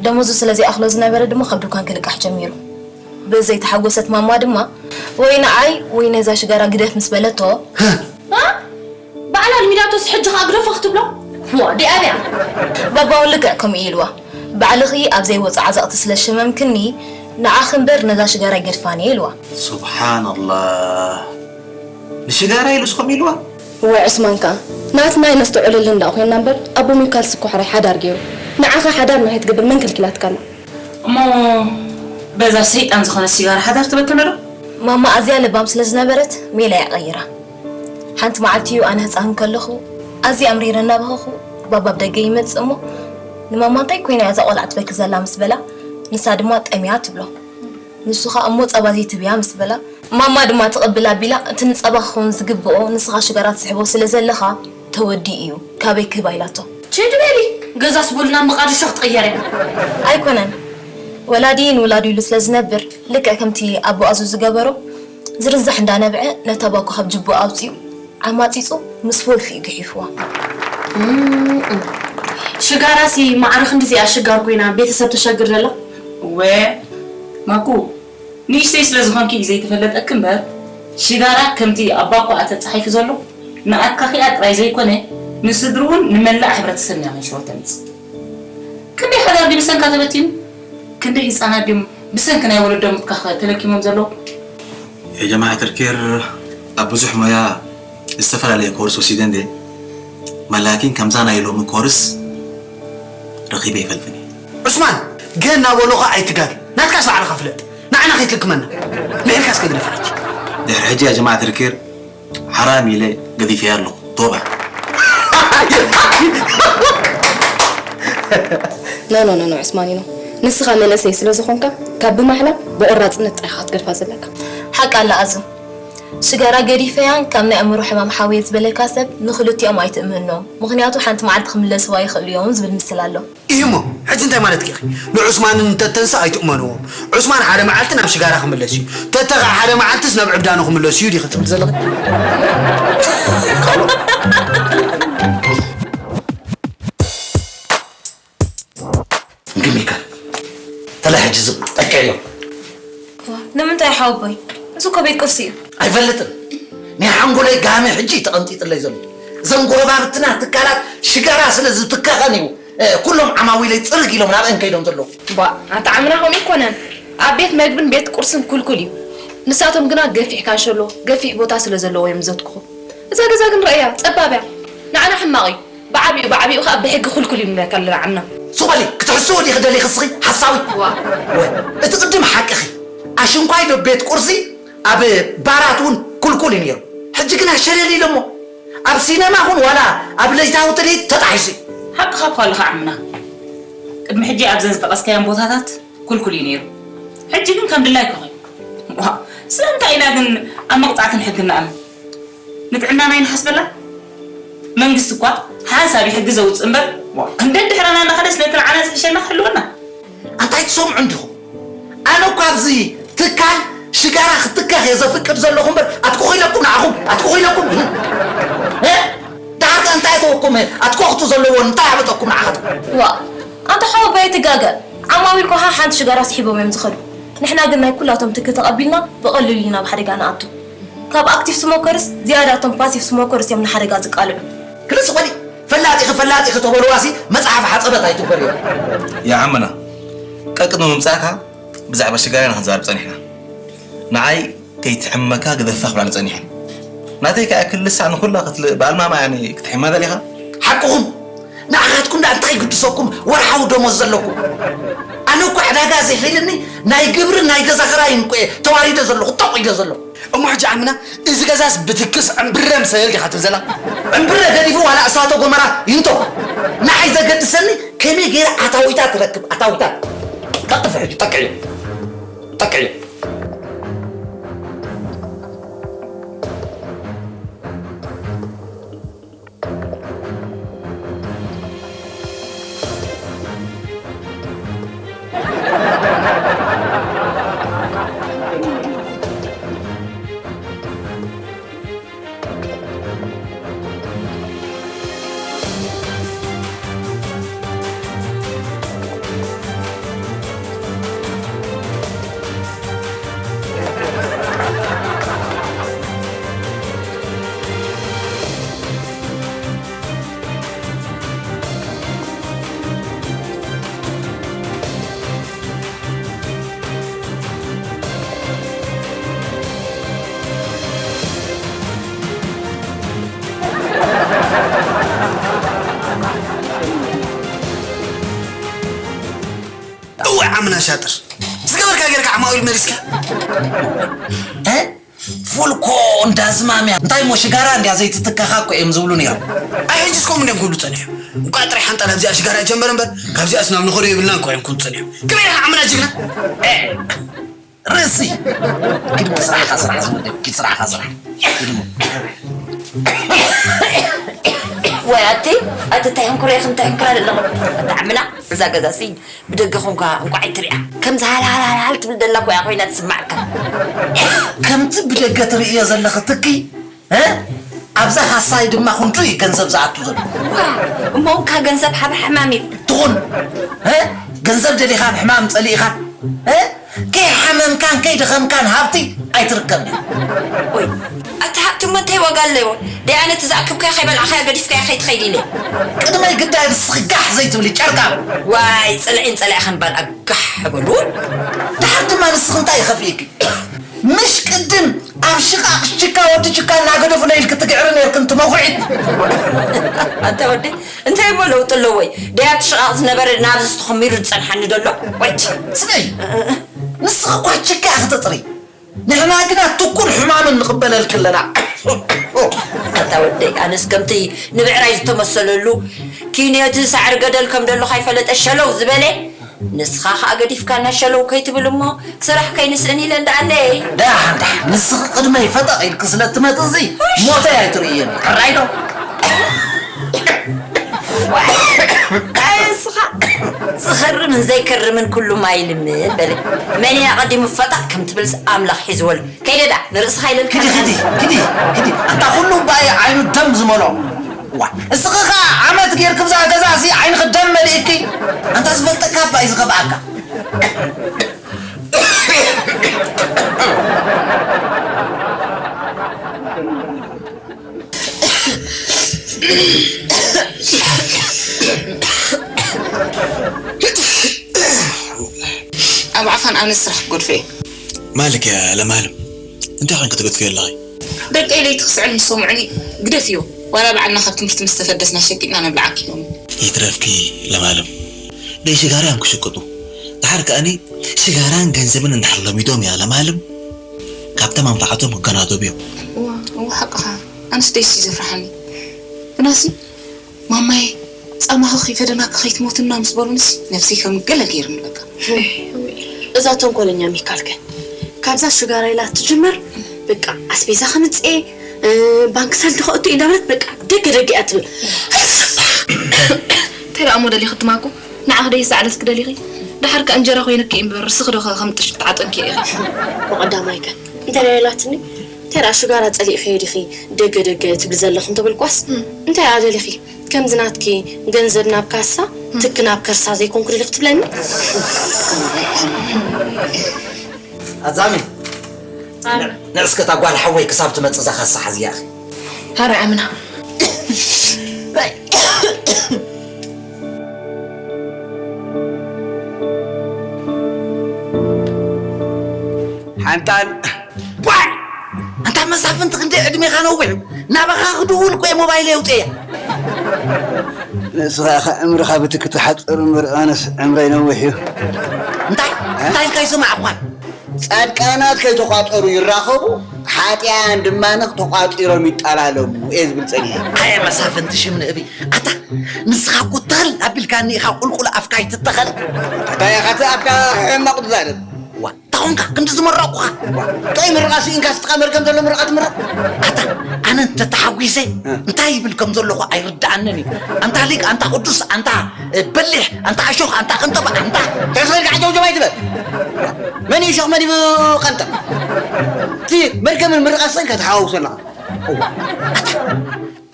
ደሞዙ ስለ ዘይኣኽሎ ዝነበረ ድማ ካብ ዱካን ክልቃሕ ጀሚሩ። በዚ ዘይተሓጎሰት ማማ ድማ ወይ ንዓይ ወይ ነዛ ሽጋራ ግደፍ ምስ በለቶ፣ ባዕላ ኣልሚዳቶስ ሕጂ ኸኣ ግደፎ ክትብሎ? ሞ ዲኣ ድያ? ባባ እውን ልክዕ ከምኡ ኢልዋ። ባዕልኺ ኣብ ዘይወጽእ ዓዘቕቲ ስለ ዝሸመምክኒ ንዓኺ እምበር ነዛ ሽጋራ ኣይገድፋን እየ ኢልዋ። ሱብሓነላህ ንሽጋራ ኢሉስ ከምኡ ኢልዋ? እዋይ ዕስማን ከኣ ናትና ኣይነስተውዕለሉን ደኣ ኮይንና እምበር ኣቦ ሚካልስ እኮ ሕራይ ሓዳር ገይሩ። ንዓኻ ሓዳር ንኸይትገብር መን ከልኪላትካ ኣላ? እሞ በዛ ሰይጣን ዝኾነት ሲጋራ ሓዳር ትበትኖ ዶ? ማማ ኣዝያ ለባም ስለ ዝነበረት ሜላ እያ ቀይራ። ሓንቲ መዓልቲ እዩ ኣነ ህጻን ከለኹ ኣዝየ ኣምሪረ እናበኸኹ ባባ ኣብ ደገ ይመጽእ እሞ ንማማ እንታይ ኮይና እያ እዛ ቆልዓ ትበኪ ዘላ ምስ በላ ንሳ ድማ ጠምያ ትብሎ። ንሱ ኸኣ እሞ ጸባ ዘይትብያ ምስ በላ ማማ ድማ ትቕብል ኣቢላ እቲ ንጸባ ክኸውን ዝግብኦ ንስኻ ሽጋራ ትስሕቦ ስለ ዘለኻ ተወዲኡ እዩ ካበይ ክህባ ኢላቶ። ችድ በሊ ገዛስ በሉ ናብ መቓድሾ ክትቕየር እያ። ኣይኮነን ወላዲ ንውላዱ ኢሉ ስለ ዝነብር ልክዕ ከምቲ ኣቦ ኣዙ ዝገበሮ ዝርዛሕ እንዳነብዐ ነታ ባኮ ካብ ጅብኡ ኣውጺኡ ዓማጺጹ ምስ ወልፊኡ ግሒፍዋ። ሽጋራሲ ማዕረ ክንድዚኣ ሽጋር ኮይና ቤተሰብ ተሸግር ዘላ? እወ ማኩ ንእሽተይ ስለ ዝኾንኪ እዩ ዘይተፈለጠኪ እምበር ሽጋራ ከምቲ ኣብ ባኮኣ ተጻሒፉ ዘሎ ንኣካኺኣ ጥራይ ዘይኮነ ንስድርኡን ንመላእ ሕብረተሰብን እያ መንሽሮ ተምጽእ። ክንደይ ሓዳር ድዩ ብሰንካ ተበቲኑ? ክንደይ ህጻናት ድዮም ብሰንኪ ናይ ወለዶም ምትካኽ ተለኪሞም ዘለዉ? የጀማዓት ኣልኬር ኣብ ብዙሕ ሞያ ዝተፈላለየ ኮርስ ወሲደ እንድየ መላኪን ከምዛ ናይ ሎሚ ኮርስ ረኺበ ይፈልጥን እየ። ዑስማን ገና በሎኻ ኣይትጋግ ናትካስ ባዕልኻ ፍለጥ ንዓና ከይትልክመና ምሒርካስ ከግደፋ ሕጂ። ድሕሪ ሕጂ ያ ጀማዓት ኣልኬር ሓራም ኢለ ገዲፈያ ኣለኹ ቶባ። ኖ ኖ ኖ ኖ ዑስማኒኖ ንስኻ መንእሰይ ስለ ዝኾንካ ካብ ብማሕላ ብቆራፅነት ጥራይ ኢኻ ክትገድፋ ዘለካ። ሓቃ ኣላ ኣዙ ሽጋራ ገዲፈያን ካብ ናይ ኣእምሮ ሕማም ሓውየ ዝበለካ ሰብ ንኽልቲኦም ኣይትእመኖም ምኽንያቱ ሓንቲ መዓልቲ ክምለስዋ ይኽእሉ እዮም ዝብል ምስላ ኣሎ። ኢሂሞ ሕጂ እንታይ ማለትኪ ኢኺ ንዑስማን እንተተንስእ ኣይትእመንዎም ዑስማን ሓደ መዓልቲ ናብ ሽጋራ ክምለስ እዩ ተተ ኸዓ ሓደ መዓልትስ ናብ ዕብዳኑ ክምለስ እዩ ዲኺ ትብሊ ዘለኺ። እንግሚካ ተላ ሕጂ ዝጠቀዮ ንምንታይ ሓወቦይ? እዚ እኮ ቤት ቁርሲ እዩ። ኣይፈልጥን። ናይ ሓንጎለይ ጋመ ሕጂ ተቐንጢጥለይ ዘሎ። እዘን ጎረባብትና ትካላት ሽጋራ ስለ ዝትከኸን እዩ። ኩሎም ዓማዊለይ ፅርግ ኢሎም ናብአን ከይዶም ዘለዉ። ቧእ፣ ኣታ ዓምና ከምኡ ኣይኮነን። ኣብ ቤት መግብን ቤት ቁርስን ኩልኩል እዩ። ንሳቶም ግና ገፊሕ ካንሸሎ፣ ገፊሕ ቦታ ስለ ዘለዎ እዮም ዘትክኹ። እዛ ገዛ ግን ረእያ፣ ጸባብ እያ። ንዓና ሕማቕ እዩ። ብዓቢኡ ብዓቢኡ ከኣ ብሕጊ ክልኩል እዩ ንብለካ ኣለና ዓምና። ሱቕ በሊ፣ ክትሕስዊ ዲኺ ደሊኺ እስኺ ሓሳዊት? ዋእ። ወይ፣ እቲ ቅድም ሓቅኺ። ኣሽንኳይ ዶ ቤት ቁርሲ ኣብ ባራት እውን ክልኩል እዩ ነይሩ። ሕጂ ግና ሸለል ኢሎሞ። ኣብ ሲነማ ኹን ዋላ ኣብ ለይታዊ ትርኢት ተጣሒሱ እዩ። ሓቅኻ እኳ ኣለኻ ዓምና። ቅድሚ ሕጂ ኣብዘን ዝጠቐስካየን ቦታታት ክልኩል እዩ ነይሩ። ሕጂ ግን ከም ድላይካ ኮይኑ። ዋእ፣ ስለምንታይ ኢና ግን ኣብ መቕጻዕትን ሕግን ንኣምን? ንጥዕናና ኣይንሓስበላ? መንግስቲ እኳ ሓንሳብ እዩ ሕጊ ዘውፅእ እምበር፣ ዋ፣ ክንደድሕረና እናኸደ ስለቲ ንዓና ዝሕሸና ክህልወና። ኣንታይ ትሰምዑ እንዲኹም? ኣነ እኳ ኣብዚ ትካል ሽጋራ ክትከኽ እየ ዘፍቅድ ዘለኹ እምበር ኣትኩኹ ኢለኩም ንዓኹም ኣትኩኹ ኢለኩም እ? ዳሓር ከ እንታይ ተወኩም ኣትኮኽቱ ዘለዎ እንታይ ኣበጠኩም ንዓኻትኩም? ዋ ኣንታ ሓወቦይ ኣይትጋገ። ዓማዊል እኳ ሓንቲ ሽጋራ ስሒቦም እዮም ዝኸዱ። ንሕና ግን ናይ ኩላቶም ትኪ ተቐቢልና ብቐሊሉ ኢና ኣብ ሓደጋ ንኣቱ። ካብ ኣክቲቭ ስሞከርስ ዝያዳ እቶም ፓሲቭ ስሞከርስ እዮም ንሓደጋ ዝቃልዑ። ክልስ በሊ ፈላጢኺ ፈላጢኺ ተበልዋሲ መፅሓፍ ሓፀበት ኣይትበልዮ። ይዓምና ቀቅድሚ ምምፃእካ ብዛዕባ ሽጋራ ኢና ክንዛረብ ፀኒሕና። ንዓይ ከይትሕመካ ግደፋ ክብላኒ ፀኒሐን። ናተይ ከኣ ክልሳ ንኩላ ክትልእ ብኣልማማ ያኒ ክትሕመ ደሊኻ? ሓቅኹም ንዓኻትኩም ደኣ እንታይ ይግድሰኩም ወርሓዊ ደሞዝ ዘለኩም? ኣነ እኮ ዕዳጋ ዘይሕልኒ ናይ ግብርን ናይ ገዛ ክራይን እኮ እየ ተዋሪደ ዘለኹ ጠቑ ኢለ ዘለኹ። እሞ ሕጂ ዓምና እዚ ገዛስ ብትክስ ዕምብረ ምሰለል ዲኻ ትብል ዘላ? ዕምብረ ገዲፉ ዋላ እሳተ ጎመራ ይንቶ ንዓይ ዘገድሰኒ ከመይ ገይረ ኣታዊታት ትረክብ ኣታዊታት ቀጥፍ ሕጂ ጠቅዕዮ ጠቅዕዮ እወ ዓምና ሻጥር ዝገበርካ ጌርካ ዓማዊል መሊስካ ፉል እኮ እንዳ ዝማም እያ እንታይ እሞ ሽጋራ እንድያ ዘይትትከኻ እኮ እዮም ዝብሉ ነይሮም። ኣይ ሕጅስ ከምኡ እንድዮም ክብሉ ጸኒሖም። እንቋዕ ጥራይ ሓንጣል ኣብዚኣ ሽጋራ ይጀመር እምበር ካብዚኣስ ናብ ንኸዶ የብልናን እኮ እዮም ክብሉ ጸኒሖም። ከመይ ኢኻ ዓምና ጅግና? ርእሲ ኪድ ስራሕኻ ስራሕ ዝወደብ ኪድ ስራሕኻ ስራሕ ኪድ እሞ። ወይ ኣቲ ኣቲ እንታይ ሕንኩረ ኢኺ እንታይ ሕንኩረ ኣለኹ ኣቲ ዓምና እዛ ገዛሲ ብደገ ኾንካ እንቋዕ ኣይትሪኣ ከምዚ ሃልሃልሃልሃል ትብል ደላ እኮ እያ ኮይና ትስማዓካ ከምቲ ብደገ ትርእዮ ዘለኺ ትኪ እ ኣብዛ ሃሳይ ድማ ክንዱ እዩ ገንዘብ ዝኣቱ ዘሎ እሞ እንካ ገንዘብ ሓባ ሕማም እዩ ትኹን እ ገንዘብ ደሊኻን ሕማም ጸሊእኻን እ ከይሓመምካን ከይደኸምካን ሃብቲ ኣይትርከብን እያ ወይ ኣቲ ሃብቲ እሞ እንታይ ዋጋ ኣለዎ ደኣ ነቲ ዝኣከብካዮ ከይበላዕኻዮ ገዲፍካዮ ከይትኸይድ ኢለ ቅድመይ ግዳይ ንስኺ ጋሕ ዘይትብሊ ጨርቃም ዋይ ጸልዒን ጸላኢኻን ባል ኣጋሕ በሉ ድሓር ድማ ንስኺ እንታይ ይኸፍእኪ ምሽ ቅድም ኣብ ሽቓቕ ችካ ወዲ ችካ እናገደፉ ለይልኪ ትግዕሪ ነይርክን ትመኹዒት ኣንታ ወዲ እንታይ እሞ ለውጢ ኣለዎ ወይ ደያ እቲ ሽቓቕ ዝነበረ ናብዚ ዝተኸሚሩ ዝጸንሓኒ ደሎ ወጭ ስበይ ንስኺ እኳ ችካ ክትጥሪ ንሕና ግና ትኩል ሕማምን ንቕበለልኪ ኣለና ኣታ ወደይ ኣነስ ከምቲ ንብዕራይ ዝተመሰለሉ ኪንዮቲ ሳዕሪ ገደል ከም ደሎ ካይፈለጠ ሸለው ዝበለ ንስኻ ኸኣ ገዲፍካና ሸለው ከይትብል እሞ ስራሕ ከይንስእን ኢለ እንዳኣለይ ደሓን ደሓን ንስኺ ቅድመይ ፈጠቕ ኢልኪ ስለ ትመጽእሲ ሞተይ ኣይትርእይን ሕራይ ዶ ኣይ ንስኻ ዝኸርምን ዘይከርምን ኩሉ ማይ ልምን በለ መን እያ ቀዲሙ ፈጠቕ ከም ትብልስ ኣምላኽ ሒዝወሉ ከይደ ዳ ንርእስኻ ኢለልካ ኪዲ ኪዲ ኪዲ ኪዲ ኣታ ኩሉ ባይ ዓይኑ ደም ዝመሎ ዋ፣ እስኺ ኸዓ ዓመት ጌርኪ ብዛ ገዛ እዚ ዓይንኺ ደም መሊእኪ። ኣንታ ዝፈልጠካ እባ እዩ ዝኸፍኣካ። ኣብ ዓፋን ኣነ ስራሕ ክገድፎ እየ። ማለክ እያ ለማለም፣ እንታይ ኾንኪ ትገድፍዮ ኣለኺ? ደቀይ ለይቲ ክስዕል ምስ ሰምዑኒ ግደፍዮ፣ ዋላ ባዕልና ካብ ትምህርቲ ምስ ተፈደስና ሸቂጥና ነብልዓኪ ኢሎምኒ። ይትረፍኪ ለማለም፣ ደይ ሽጋራ እዮም ክሽቅጡ። ደሓር ከኣኒ ሽጋራን ገንዘብን እንድሕር ለሚዶም እያ ለማለም ካብታ መንፋዓቶም ክገናዘቡ እዮም። እዋ፣ እዋ ሓቅኻ። ኣነስ ደይሲ ዘፍርሓኒ። ግናሲ ማማዬ፣ ጻማኺ ከይፈደናኪ ከይትሞትና ምስ በሉንስ ነብሰይ ከም ገለ ገይሩኒ በቃ። እዛ ተንኮለኛ ሚካልከ ካብዛ ሽጋራ ኢላ ትጅምር፣ በቃ ኣስቤዛ ከምጽኤ፣ እ፣ ባንክ ሰልዲ ከእቱ እንዳበለት በቃ ደገ ደገ እያ ትብል። እንታይ ደኣ እሞ ደሊኺ ትማኩ? ንዓኺ ደይስ ዓለስ ክደሊኺ? ደሓር ከ እንጀራ ኮይንኪ እምበር ርስኺ ዶ ከም ጥሽ ትዓጠንኪ ኢኺ? ብቐዳማይ ከ እንታይ ደኣ ኢላትኒ? እንታይ ደኣ ሽጋራ ጸሊእኽዮ ዲኺ ደገ ደገ ትብሊ ዘለኺ እንተበልኳስ፣ እንታይ ደኣ ደሊኺ? ከምዚ ናትኪ ገንዘብ ናብ ካሳ፣ ትኪ ናብ ከርሳ ዘይኮንኩ ዶ ኢልኪ ትብለኒ? ኣዛሚ፣ ኣረ። ንዕስከታ ጓል ሓወይ ክሳብ ትመጽእ እዛ ካሳ ሓዝያ እኺ። ኣረ ኣምና። ሓንጣል። ዋይ! ኣንታ መሳፍንቲ ክንደይ ዕድሜኻ ነዊሑ? ናባኻ ክድውል እኮ እየ ሞባይለይ ኣውፅኤያ። ንስኻ ኢኻ ዕምርኻ ብትኪ ትሓጽር እምበር ኣነስ ዕምረይ ነዊሕ እዩ። እንታይ? እንታይ ኢልካ ይሰማዕኳን? ጻድቃናት ከይተቋጸሩ ይራኸቡ፣ ሓጢኣን ድማ ተቋጺሮም ይጠላለሙ እየ ዝብል ጸኒሐ። ኣየ መሳፍንቲ ሽም ንእቢ። ኣታ ንስኻ እኮ ተኸል ኣቢልካኒ ኢኻ ቁልቁል ኣፍካ ይትተኸል። እንታይ ኢኻ እቲ ኣፍካ ሕማቕ ትዛረብ? ዋ፣ እንታይ ኾንካ? ክንዲ ዝመረቕኩኻ። እንታይ ምርቓ ስኢንካ ስትኻ መርገም ዘሎ ምርቓ ትምረቕ? ኣታ ኣነ እንተተሓጒሰ እንታይ ይብል ከም ዘለኹ ኣይርድኣንን እዩ። ኣንታ ሊቅ፣ ኣንታ ቅዱስ፣ ኣንታ በሊሕ፣ ኣንታ ኣሾኽ፣ ኣንታ ቅንጥብ፣ ኣንታ ተስፋ ኢልካ ዓጀውጀው ኣይትበል። መን እዩ ሾኽ መን እዩ ቀንጥብ? እቲ መርገምን ምርቓ ስኢንካ ትሓዋውሶ ኣለኻ። ኣታ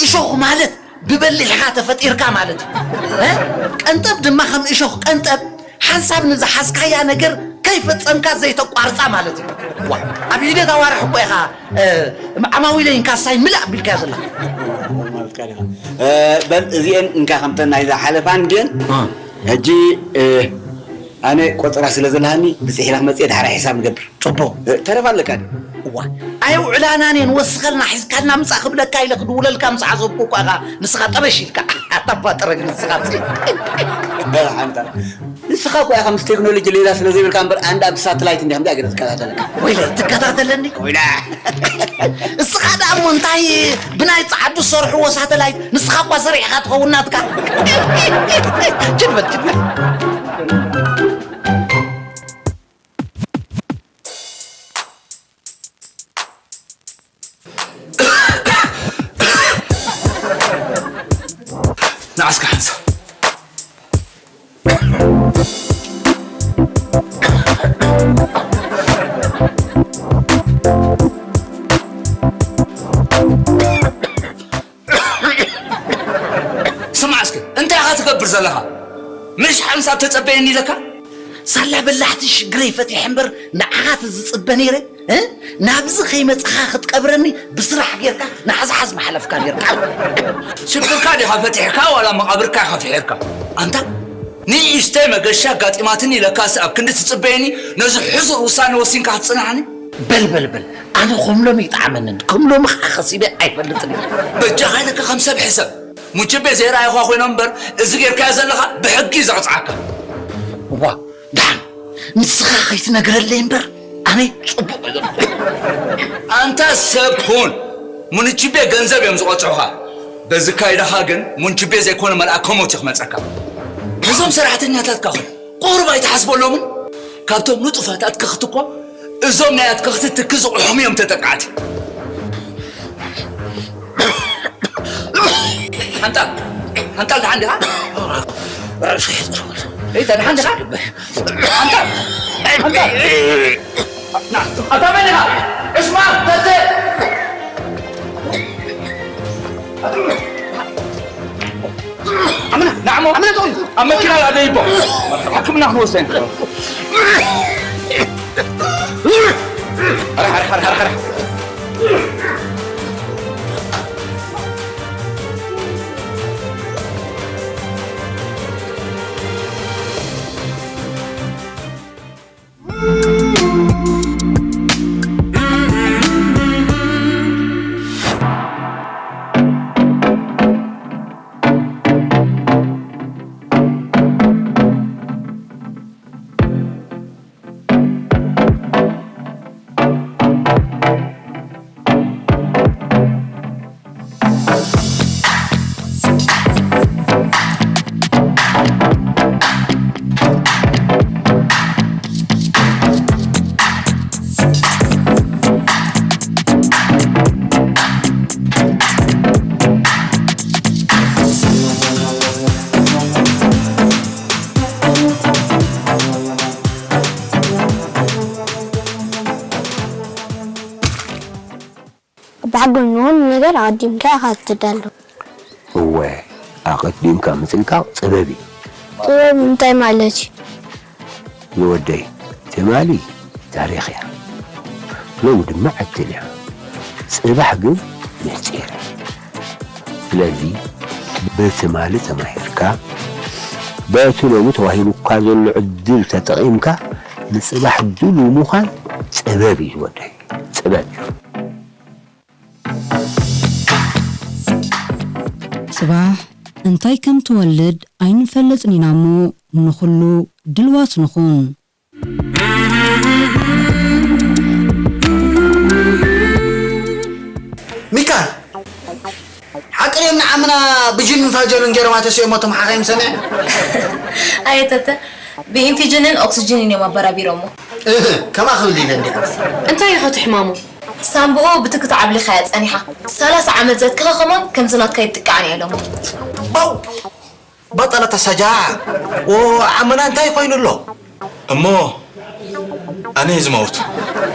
እሾኽ ማለት ብበሊሕ ኢኻ ተፈጢርካ ማለት እዩ። እ? ቀንጠብ ድማ ከም እሾኽ ቀንጠብ፣ ሓንሳብ ንዝሓዝካያ ነገር ከይፈጸምካ ዘይተቋርጻ ማለት እዩ። ዋ፣ ኣብ ሒደት ኣዋርሕ እኮ ኢኻ፣ እ፣ ዓማዊለይ እንካሳይ ምልእ ኣቢልካዮ ዘለኻ። ማለትካ ዲኻ? እ፣ በል እዚኤን እንካ ከምተን ናይዛ ሓለፋን ድየን? እ። ሕጂ፣ እ፣ ኣነ ቆጸራ ስለ ዘለሃኒ ብጽሒላ ክመጽእ እየ፣ ድሓር ሒሳብ ንገብር። ጽቡቕ። እ፣ ተረፍ ኣለካ ድዩ? እዋ፣ ኣየውዕላናን እየን፣ ወስኸልና፣ ሒዝካልና ምጻእ ክብለካ ኢለ ክድውለልካ ምስ ሓሰብኩ እኳ ኢኻ ንስኻ ጠበሽ ኢልካ። ኣታ ፋጥረግ ንስኻ ጽ-፣ ሓንታ። ንስኻ እኮ ኢኻ ምስ ቴክኖሎጂ ሌላ ስለ ዘይብልካ እምበር፣ ኣንዳ ብሳተላይት እንዲኻ እምቢ ኣገረ ትከታተለካ። ወይለ፣ ትከታተለኒ? ወይላ። እስኻ ደኣ እሞ እንታይ ብናይ ጸዓዱ ዝሰርሕዎ ሳተላይት ንስኻ እኳ ሰሪሕኻ ትኸውን ናትካ። ጅል በል፣ ጅል በል። ንዓስካ ሓንሳብ። ስማዕ እስኪ፣ እንታይ ኢኻ ትገብር ዘለኻ? ምሽ ሓንሳብ ተጸበየኒ ኢለካ? ሳላ በላሕቲ ሽግረይ ፈቲሐ እምበር ንዓኻ ተዝጽበ ነይረ፣ እ? ናብዚ ከይመጻኻ ክትቀብረኒ ብስራሕ ጌርካ ንሓዝሓዝ ምሓለፍካ ኔርካ። ሽግርካ ዲኻ ፈቲሕካ ዋላ መቓብርካ ኢኻ ፍሒርካ? ኣንታ ንእሽተይ መገሻ ኣጋጢማትኒ ኢለካስ ኣብ ክንዲ ትጽበየኒ ነዚ ሕሱር ውሳነ ወሲንካ ክትጽንሓኒ? በል፣ በል፣ በል። ኣነ ከም ሎሚ ይጥዓመንን፣ ከም ሎሚ ኸዓ ኸሲበ ኣይፈልጥን እየ። በጃኻ ኢለካ ከም ሰብ ሕሰብ። ሙጅቤ ዘይረኣይኳ ኮይኖም እምበር፣ እዚ ጌርካዮ ዘለኻ ብሕጊ እዩ ዘቕጽዓካ። እዋ፣ ደሓን ንስኻ ኸይትነግረለይ እምበር፣ ኣነ ጽቡቕ እዩ። ኣንታ ሰብ ኩን። ሙንጅቤ ገንዘብ እዮም ዝቐጽዑኻ። በዚ ካይዳኻ ግን ሙንጅቤ ዘይኮነ መልኣከ ሞት እዩ ክመጸካ። እዞም ሰራሕተኛታትካ ኹን። ቁሩብ ኣይትሓስበሎምን? ካብቶም ንጡፋት ኣትክኽቲ እኮ እዞም ናይ ኣትክኽቲ ትኪ ዝቑሑም እዮም ተጠቃዕቲ። ሓንጣል፣ ሓንጣል ደሓን ዲኻ? እይ፣ ደሓን ዲኻ? ሓንጣል፣ ሓንጣል። ና፣ ኣታ መን ኢኻ? ዕስማን፣ ተተ። ዓምና፣ ናዕሞ። ዓምና፣ ጠውዩ። ኣብ መኪና ኣደይቦ። ሕክምና ክንወስድ ኢና። ኣራሕ፣ ኣራሕ፣ ኣራሕ፣ ኣራሕ፣ ኣራሕ። ብሓቂ ንኹሉ ነገር ኣቐዲምካ ኢኻ ትዳሎ። እወ፣ ኣቐዲምካ ምጥንቃቕ ጥበብ እዩ። ጥበብ እንታይ ማለት እዩ? ዝወደይ፣ ትማሊ ታሪኽ እያ፣ ሎሚ ድማ ዕድል እያ። ጽባሕ ግን ምስጢር እዩ። ስለዚ፣ ብትማሊ ተማሂርካ፣ በቲ ሎሚ ተዋሂቡካ ዘሎ ዕድል ተጠቒምካ፣ ንጽባሕ ድሉው ምዃን ጥበብ እዩ ዝወደይ፣ ጥበብ እዩ። ጽባሕ እንታይ ከም ትወልድ ኣይንፈልጥን ኢና እሞ፣ ንኹሉ ድልዋት ንኹን። ሚካል፣ ሓቂ ድዮም ንዓምና ብጅንን ፋጀርን ገይሮም ኣተሲኦሞ እቶም ሓኻይም ሰሚዐ? ኣየ ተተ፣ ብኢንፊጅንን ኦክስጅንን እዮም ኣበራቢሮሞ። እህ፣ ከምኣ ክብል ኢለ እንድየ። እንታይ እዩ ኸ እቲ ሕማሙ? ሳምብኡ ብትኪ ተዓብሊኻያ ጸኒሓ። ሰላሳ ዓመት ዘትክኻ ኸማን ከምዚ ናትካ ይጥቃዕን እየ ኢሎሞ። ባው! በጠለት ሰጃዓ። ዓምና እንታይ ኮይኑ ኣሎ? እሞ ኣነ እየ ዝመውት።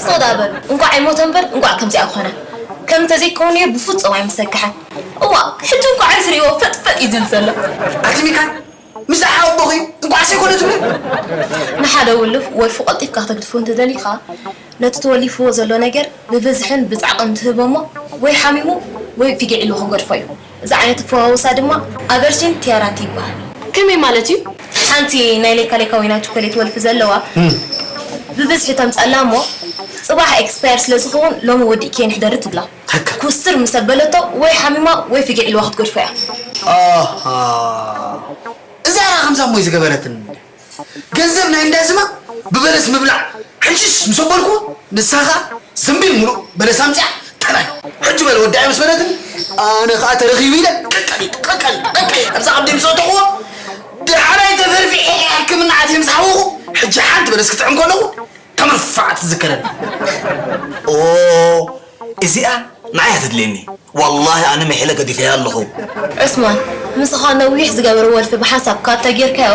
ስቕ ደኣ በሉ። እንቋዕ ኣይሞተ እምበር እንቋዕ ከምዚኣ ኮነ። ከም እንተዘይከውን ነይሩ ብፍጹም ኣይምሰክሐን። እዋእ ሕጂ እንቋዕ ኣይትርእይዎ ፈጥ ፈጥ እዩ ዝብል ዘሎ። ኣቲ ሚካል ምስ ዝሓወቦኺ እንቋዕ ሰይኮነ ትብሊ። ንሓደ ውልፍ ወልፉ ቀልጢፍካ ከተግድፎ እንተደሊኻ ነቲ ተወሊፍዎ ዘሎ ነገር ብብዝሕን ብጻዕቕን ትህቦ እሞ ወይ ሓሚሙ ወይ ፊጊዕ ኢሉ ክገድፎ እዩ። እዚ ዓይነት ኣፈዋውሳ ድማ ኣቨርሽን ቲያራቲ ይበሃል። ከመይ ማለት እዩ? ሓንቲ ናይ ሌካ ሌካ ወይ ናይ ቸኮሌት ወልፊ ዘለዋ ብብዝሒ ተምጸላ እሞ ጽባሕ ኤክስፓየር ስለ ዝኸውን ሎሚ ወዲእክየን ሕደሪ ትብላ። ኩስትር ምስ ኣበለቶ ወይ ሓሚማ ወይ ፊጊዕ ኢልዋ ክትገድፎ እያ። ኣሃ እዛ ራ ከምዛ እሞ እዩ ዝገበረትኒ። ገንዘብ ናይ እንዳ ዝማ ብበለስ ምብላዕ ሕንሽሽ ምስ ኣበልኩ ንሳ ኸኣ ዘንቢል ሙሉእ በለስ ኣምጺኣ ተራይ ሕጂ በለ ወዳኢ ምስ በለትኒ ኣነ ኸኣ ተረኺቡ ኢለ ቀቀሊጥ ቀቀሊጥ ቀቀሊጥ ኣብዛ ዓዲ ምስ ኣተኹዎ ደሓራይ ተፈርፊሐ ሕክምና ኣትየ ምስ ሓወኹ ሕጂ ሓንቲ በለስ ክትዕን ከለኹ ተመርፋዕ ትዝከረኒ። ኦ እዚኣ ንዓይ እያ ተድልየኒ። ዋላሂ ኣነ ምሒለ ገዲፈያ ኣለኹ። ዑስማን ምሳኻ ነዊሕ ዝገበረ ወልፊ ብሓንሳብ ካድ ተጌርካዮ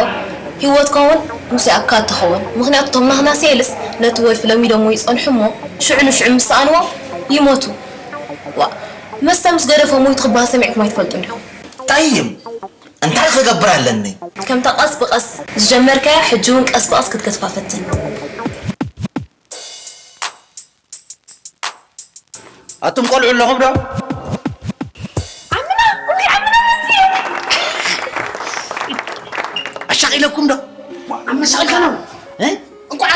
ሂወትካ እውን ምስኡ ኣካድ ትኸውን ምኽንያቱ እቶም ናህና ሴልስ ነቲ ወልፊ ለሚዶሞ ይጸንሑ እሞ ሽዑ ንሽዑ ምስ ሰኣንዎ ይሞቱ ዋእ መስተ ምስ ገደፎ ሞይቱ ክበሃል ሰሚዕኩም ኣይትፈልጡን ዲኹም። ጠይም እንታይ ክገብር ኣለኒ? ከምታ ቀስ ብቀስ ዝጀመርካያ ሕጂ እውን ቀስ ብቀስ ክትገድፋ ፈትን። ኣቱም ቆልዑ ኣለኹም ዶ? ዓምና ኡይ ዓምና መፅየ። ኣሻቒለኩም ዶ? ዓምና ኣሻቒልካና ዶ? እ? እንኳዕ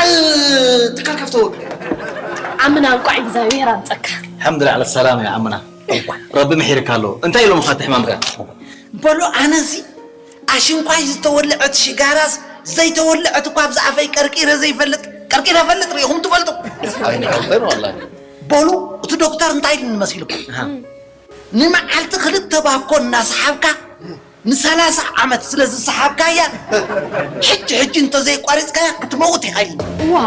ትካል ከፍተወ። ዓምና እንኳዕ እግዚኣብሔር ኣምፀካ። ሓምድላ ዓለ ሰላም ያ ዓምና። ረቢ ምሒርካ ኣሎ። እንታይ ኢሎምኻ እቲ ሕማምካ? በሉ ኣነሲ ኣሽንኳይ ዝተወልዐት ሽጋራስ ዘይተወልዐት እኳ ኣብዚ ኣፈይ ቀርቂረ ዘይፈልጥ ቀርቂረ እፈልጥ ርኢኹም ትፈልጡ ኣይንፈልጥን ወላሂ በሉ እቲ ዶክተር እንታይ ኢሉኒ መሲልኩም ንመዓልቲ ክልተ ባኮ እናሰሓብካ ንሰላሳ ዓመት ስለ ዝሰሓብካያ ሕጂ ሕጂ እንተዘይቋሪፅካያ ክትመውት ኢኻ ኢሉኒ ዋ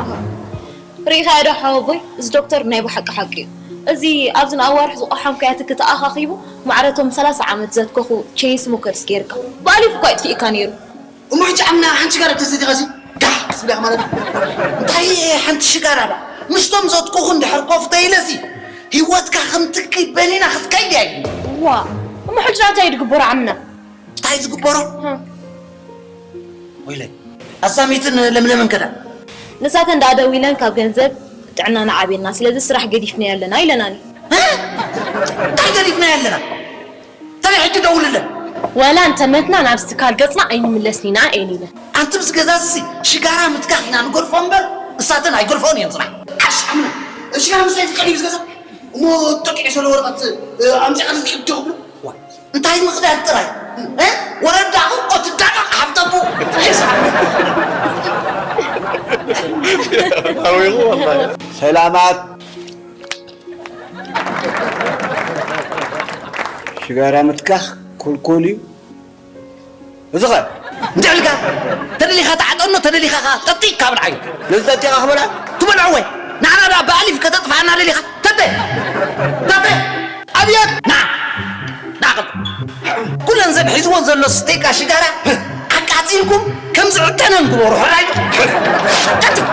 ርኢኻዮ ዶ ሓወቦይ እዚ ዶክተር ናይ ብሓቂ ሓቂ እዩ እዚ ኣብዚ ንኣዋርሕ ዝቆሓምካዮ ትኪ ተኣኻኺቡ ማዕረ እቶም ሰላሳ ዓመት ዘትከኹ ቼን ስሞከርስ ገይርካ ብኣሊፉ እኳ የጥፊእካ ነይሩ እሞ ሕጂ ዓምና ሓንቲ ሽጋራ ተሰቲኻሲ ጋሕ ክትብላ ኢኻ ማለት እንታይ ሓንቲ ሽጋራ ዳ ምስቶም ዘትኩኹ እንድሕር ኮፍ ተኢለሲ ሂወትካ ከም ትኪ በኒና ክትከይድ እያ ኢሉኒ ዋእ እሞ ሕጂ እንታይ እዩ ድግበሮ ዓምና እታ እንታይ ዝግበሮ? ወይለይ፣ ኣሳሚትን ለምለምን ከዳ? ንሳተን ደኣ ደዊለን ካብ ገንዘብ ጥዕናና ዓብየና፣ ስለዚ ስራሕ ገዲፍና ኣለና ኢለናኒ። እ? እንታይ ገዲፍና ኣለና? ተበይ ሕጂ ደውልለን። ወላ እንተመትና ናብዚ ትካል ገጽና ኣይንምለስን ኢና እየን ኢለን። ኣንቲ ምስ ገዛ እዚ ሽጋራ ምትካኽ ኢና ንገድፎ እምበር እሳተን ኣይገድፎን እየን ጽናሕ። ኣሽ ኣምነ ሽጋራ ምስታይ ትቀልዩ ዝገዛ እሞ ጠቂዑ ዘሎ ወረቐት ኣምጺኻ ትልኪ ትብሉ። እንታይ ምኽዳድ ጥራይ እ? ወረዳኹ እኮ ትዳቐቕ ሃብተቡ። ሰላማት። ሽጋራ ምትካኽ ኮልኮል እዩ። እዚ ኸ እንታይ ኢልካ? ተደሊኻ ተዓጠኖ፣ ተደሊኻ ኸዓ ጠጢ ካብ ንዓዩ። ነዚ ጠጢኻ ክበላ? ትበልዖ ወይ? ንዓና ደኣ ብኣሊፍ ከተጥፍኣና ደሊኻ? ተበ! ተበ! ኣብየት! ና! ና! ኩለን ዘን ሒዝዎ ዘሎ ስቴካ ሽጋራ ኣቃጺልኩም ከም ዝዕጠነን ግበሩ። ሕራይ! ቀጥል!